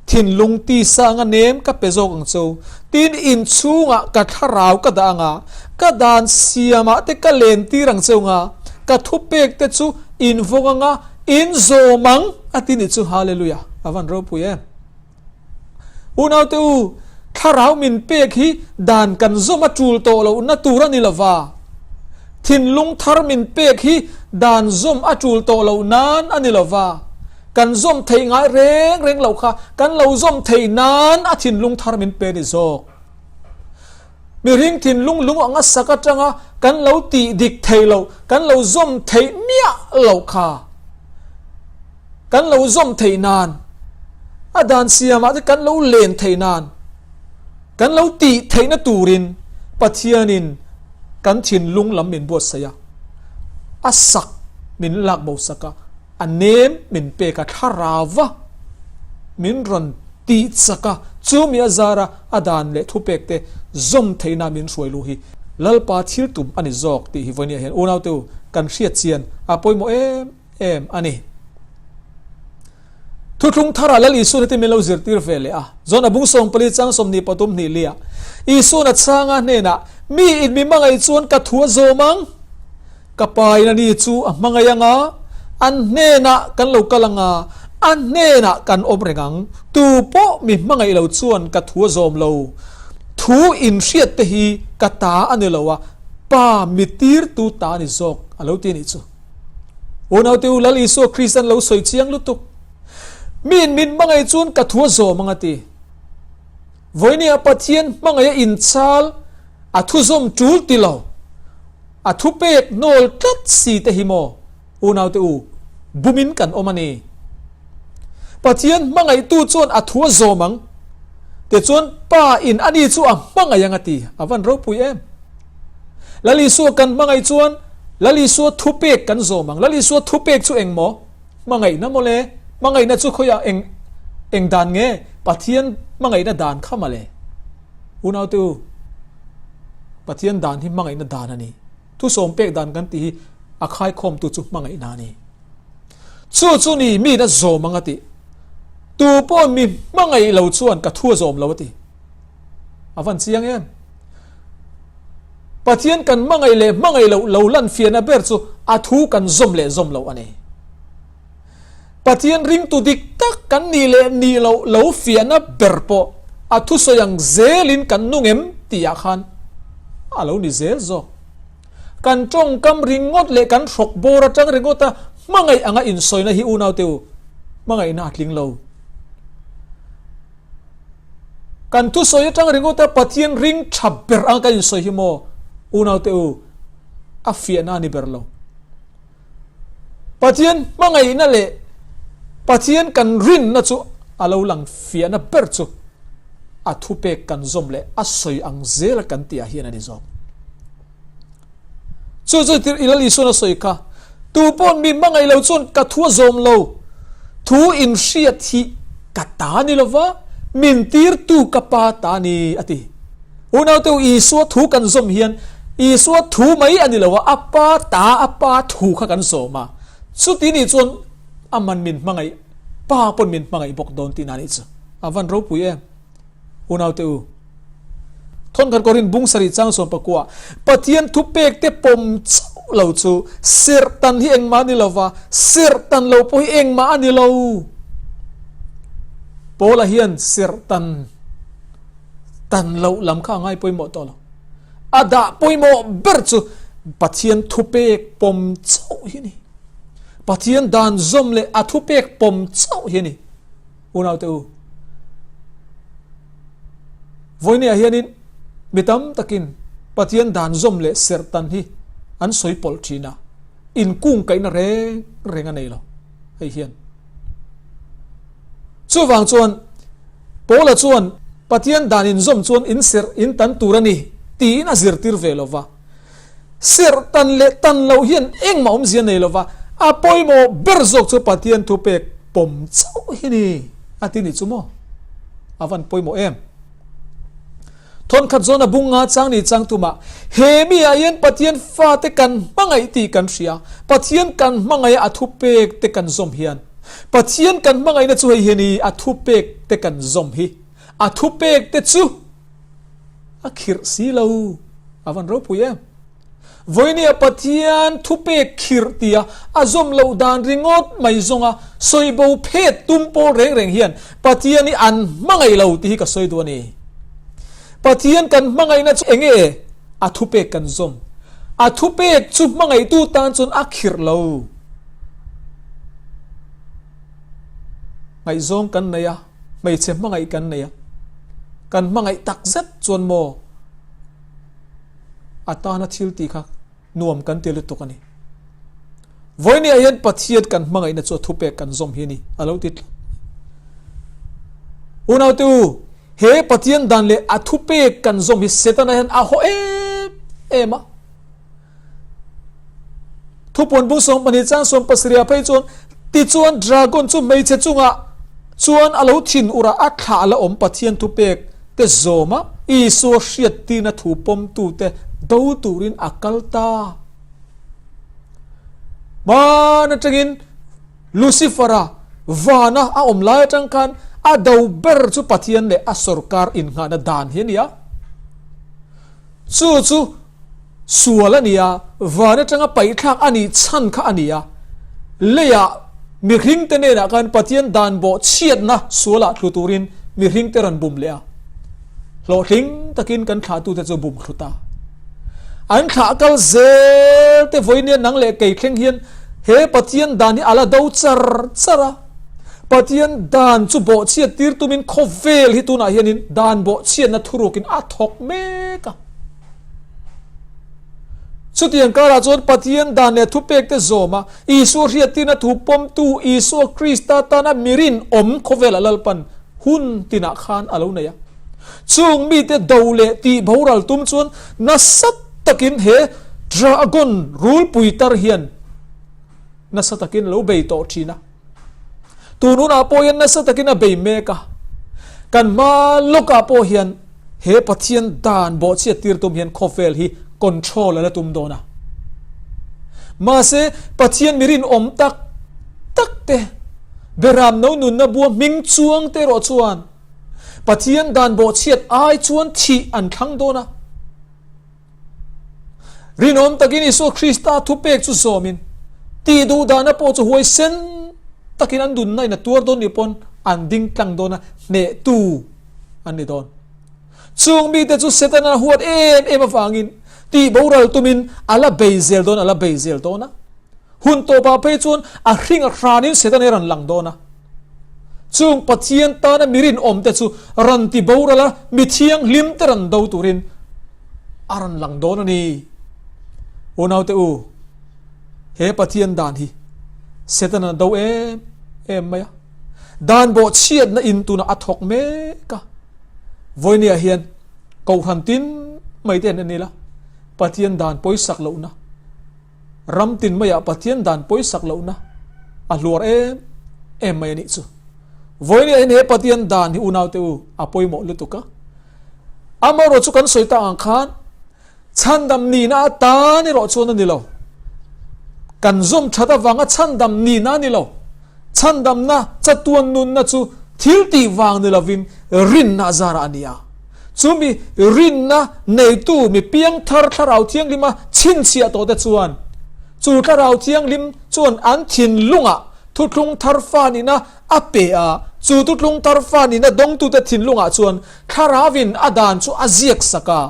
thinlung tisa anga nem ka pe zawk ang cheu, tin inchungah ka thlarau ka dah anga, ka dan siamah te ka len tir ang cheu anga, ka thupek te chu in vawng anga, In zawm ang a ti nih chu Hallelujah a van ropui em. Unaute u, thlarau min pek hi dan kan zawm a tul tawh loh na tur a ni lova. Thinlung thar min pek hi dan zawm a tul tawh loh nan a ni lova. Kan zawm theih ngai reng reng loh kha kan lo zawm theih nan a thinlung thar min pe ni zawk. Mihring thinlung lung anga sak atanga kan lo tih dik thei lo, kan lo zawm theih miah loh kha kan lo zawm theih nan, a dan siamah te kan lo len theih nan. Kan lo tih theihna turin Pathianin kan thinlung lam min buatsaih a, a sak min lak bo sak a, a nem min pek a, thlarauva min rawn tih chak a, chumi a zara a dan leh thupek te zawm theihna min hruai luh hi Lalpa thil tum a ni zawk tih hi vawinia hian unaute u kan hriat chian a pawimawh em em a ni. Thuthlung tharah Lal Isuan heti min lo zirtir ve leh a, John a bung 14 chang 23 hnih liah, Isuan a chhanga hnenah, Mi in mi hmangaih chuan ka thu a zawm ang, ka pa in ani chu a hmangaih ang a, an hnenah kan lo kal ang a, a hnenah kan awm reng ang, tu pawh mi hmangaih lo chuan ka thu a zawm lo, thu inhriat te hi ka ta a ni lo a, pa mi tirtu ta a ni zawk, a lo ti a nih chu. Unaute u, Lal Isua Kristan lo sawi chiang lutuk. Miin min hmangaih chuan ka thu a zawm ang a ti. Vawinia Pathian hmangaih a inchal, a thu zawm tul ti lo, a thu pek hnawl tlat si te hi maw, unaute u, bumin kan awm a ni. Pathian hmangaihtu chuan a thu a zawm ang, tichuan Pa in ani chu a hmangaih ang a ti. A van ropui em! Lal Isua kan hmangaih chuan Lal Isua thupek kan zawm ang. Lal Isua thupek chu eng maw? Hmangaihna maw le? Hmangaihna chu khawiah eng eng dan nge? Pathian hmangaihna dan kha maw le? Unaute u, Pathian dan hi hmangaihna dan a ni. Thusawm pek dan kan tih hi a khaikhawmtu chu hmangaihna a ni. Chu chu ni miin a zawm ang a tih. Tu pawh mi hmangaih lo chuan ka thu a zawm lo a ti. A van chiang em? Pathian kan hmangaih leh hmangaih loh lo lan fiahna ber chu a thu kan zawm leh zawm loh a ni. Pathian ringtu dik tak kan nih leh nih loh lo fiahna ber pawh a thusawi ang zelin kan nung em tihah khan a lo ni zel zawk. Kan tawngkam ringawt leh kan hrawk bawr atang ringawta hmangaih anga insawina hi unaute u hmangaihna a tling lo. Kan thusawi atang ringawta Pathian ring tha ber ang kan insawi hi maw unaute u a fiahna a ni ber lo. Pathian hmangaihna leh Pathian kan rinna chu a lo lang fiahna ber chu a thupek kan zawm leh a sawi ang zela kan tihah hian a ni zawk. Chu chu tir Lal Isuan a sawi kha, Tu pawh mi hmangaih lo chuan ka thu a zawm lo, thu inhriat hi ka ta ni lova, min tirtu ka pa ta ni, a ti. Unaute u, Isua thu kan zawm hian Isua thu mai a ni lo a, a pa ta, a pa thu kha kan zawm a. Chuti nih chuan aman min hmangaih, pa pawn min hmangaih bawk dawn tihna nih chu. A van ropui em! Unaute u, Thawnkhat Korin bung sarih chang 14 Pathian thupek te pawm chauh lo chu serhtan hi engmah a ni lo va, serhtan lo pawh hi engmah a ni lo. Paula hian serhtan tan loh lam kha a ngai pawimawh tawh lo. A dah pawimawh ber chu Pathian thupek pawm chauh hi a ni. Pathian dan zawm leh a thupek pawm chauh hi a ni. Unaute u, vawinia hianin mi tam takin Pathian dan zawm leh serh tan hi an sawi pawlh thin a, inkungkaihna reng reng a nei lo hei hian. Chuvang chuan Paula chuan Pathian dan inzawm chuan inserh in tan tur a ni tiin a zirtir ve lo va. Serh tan leh tan loh hian engmah awmzia nei lova, a pawimawh ber zawk chu Pathian thupek pawm chauh hi ni a ti nih chu maw? A van pawimawh em? Thawnkhat zawn a bung nga chang ni chang tumah he mi ah hian Pathian fate kan hmangaih tih kan hria, Pathian kan hmangaih a a thupek te kan zawm hian Pathian kan hmangaihna chu hei hi a ni, a thupek te kan zawm hi, a thupek te chu A khirh si lo. A van ropui em. Vawinia Pathian thupek khirh tia a zawm loh dan ringawt mai zawnga sawi bo phet tum pawl reng reng hian Pathian hi an hmangaih lo tih hi ka sawi duh a ni. Pathian kan hmangaihna chu enge a thupek kan zawm? A thupek chu hmangaihtu tan chuan a khirh lo. Ngaihzawng kan nei a. Hmeichhe hmangaih kan nei a, kan hmangaih tak zet chuan maw a tana thil tih kha nuam kan ti lutuk a ni. Vawinia hian Pathian kan hmangaihna chu a thupek kan zawm hi a ni, a lo ti tlat. Unaute u, He Pathian dan leh a thupek kan zawm hi Setana hian a haw em em a. Thupuan bung 12 chang 17 phei chuan tichuan dragon chu hmeichhe chungah chuan a lo thin ur a, a thlah a la awm Pathian thupek te zawm a, Isua hriattirna thu pawmtute do turin a kal ta. Hmaan atangin Lucifer-a vana a awm lai atang khan a do ber chu Pathian leh a sorkar innghahna dan hi a ni a. Chu chu sual a ni a, van atanga paihthlak a nih chhan kha a ni a. Leiah mihringte hnenah khan Pathian dan bawh chhiatna sualah thlu turin mihringte rawn bum leh a. Hlawhtling takin kan thlahtute chu bum thlu ta. An thlah kal zel te vawinia nang leh kei thleng hian he Pathian dan hi a la do char char a. Pathian dan chu bawhchhiat tir tumin khawvel hi tunah hianin dan bawhchhiatna thurukin a thawk mek a. Chutiang karah chuan Pathian dan leh thupek te zawm a, Isua hriattirna thu pawmtu Isua Krista tana mirin awm khawvelah Lalpan hun tinah khan a lo nei a. Chung mite do leh tih boral tum chuan nasa takin he dragon rulpui tar hian nasa takin a lo bei tawh thin a. Tun hunah pawh hian nasa takin a bei mek a. Kan hma lawkah pawh hian he Pathian dan bawhchhiat tir tum hian khawvel hi control a la tum dawn a. Mahse, Pathian mi rinawm tak tak te, Beram no nunna bua hming chuang te erawh chuan Pathian dan bawhchhiat ai chuan thih an thlang dawn a. Rinawm takin Isua Krista thupek chu zawmin, tih duh dahna pawh chu huaisen takin an dunna in a tuar dawn nih pawn an ding tlang dawn a, hnehtu an ni dawn. Chung mite chu Setana huat em em avangin tih boral tumin a la bei zel dawn, a la bei zel dawn a. Hun tawpah phei chuan a hring a hranin Setana hi a rawn lang dawn a. Chung Pathian tana mi rinawmte chu rawn ti boral a, mi thianghlimte rawn do turin a rawn lang dawn a ni. Unaute u, he Pathian dan hi Setana do em em mai a. Dan bawhchhiatna in tunah a thawk mek a. Vawinia hian Kohhran tin mai te an en ila, Pathian dan pawisak lohna, Ram tin maiah Pathian dan pawisak lohna a hluar em em mai a nih chu. Vawinia hian he Pathian dan hi unaute u a pawimawh lutuk a. Amaherawh chu kan sawi tak ang khan chhandam nihna atan erawh chuan a ni lo. Kan zawm that avanga chhandam nihna a ni lo. Chhandamna chatuan nunna chu thil tih vang ni lovin rinna zarah a ni a. Chumi rinna neitu mi piangthar Thlarau Thianghlima chhinchhiah tawhte chuan chu Thlarau Thianghlim chuan an thinlungah thuthlung thar fa nihna a pe a, chu thuthlung thar fa nihna dawngtute thinlungah chuan Thlarauvin a dan chu a ziak sak a.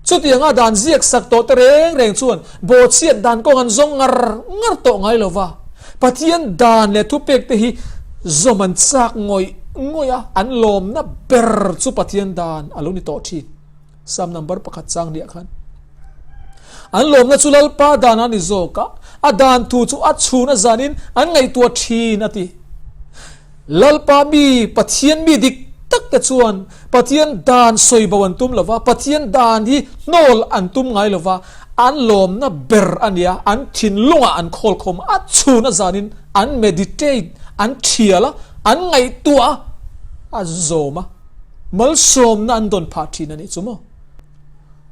Chutianga dan ziak sak tawhte reng reng chuan bawhchhiat dan kawng an zawng ngar ngar tawh ngai lo va. Pathian dan leh thupekte hi zawm an chak ngawih ngawih a, an lawmna ber chu Pathian dan a lo ni tawh thin. Psalm number pakhat chang hniah khan an lawmna chu Lalpa dan a ni zawk a, a dan thu chu a chhun a zanin an ngaihtuah thin a ti. Lalpa mi, Pathian mi dik tak te chuan Pathian dan sawi bo an tum lo va, Pathian dan hi hnawl an tum ngai lo va, an lawmna ber a nia, an thinlungah an khawl khawm a, chhun a zanin an meditate, an thial a, an ngaihtuah a, a zawm a, malsawmna an dawn phah thin a nih chu maw.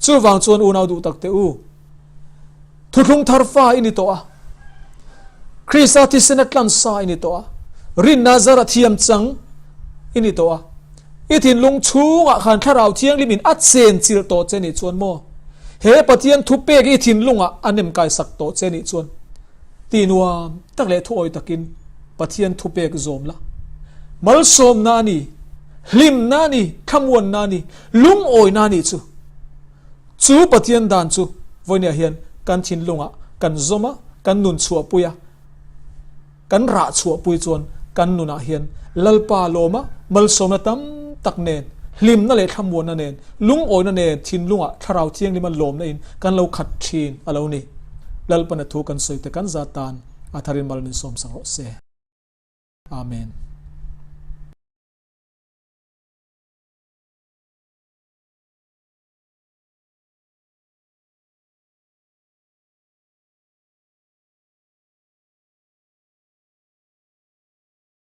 Chuvang chuan unau duh tak te u, Thuthlung thar fa i ni tawh a, Krista thisena tlan sa i ni tawh a, rinna zara thiam chang i ni tawh a, i thinlung chhungah khan Thlarau Thianghlimin a chen chilh tawh che nih chuan maw, he Pathian thupek i thinlungah a nem kaisak tawh che nih chuan tih nuam tak leh thuawi takin Pathian thupek zawm la. Malsawmna a ni, hlimna a ni, thlamuanna a ni, lungawina a nih chu. Chu Pathian dan chu vawinia hian kan thinlungah kan zawm a, kan nun chhuahpui a, kan rah chhuahpui chuan kan nunah hian Lalpa lawma malsawmna tam tak nen, hlimna leh thlamuanna nen, lungawina nen thinlungah Thlarau Thianghlima lawmna in kan lo khat thin a lo ni. Lalpana thu kan sawi te kan zat tan a tharin mal min sawmsak rawh se. Amen.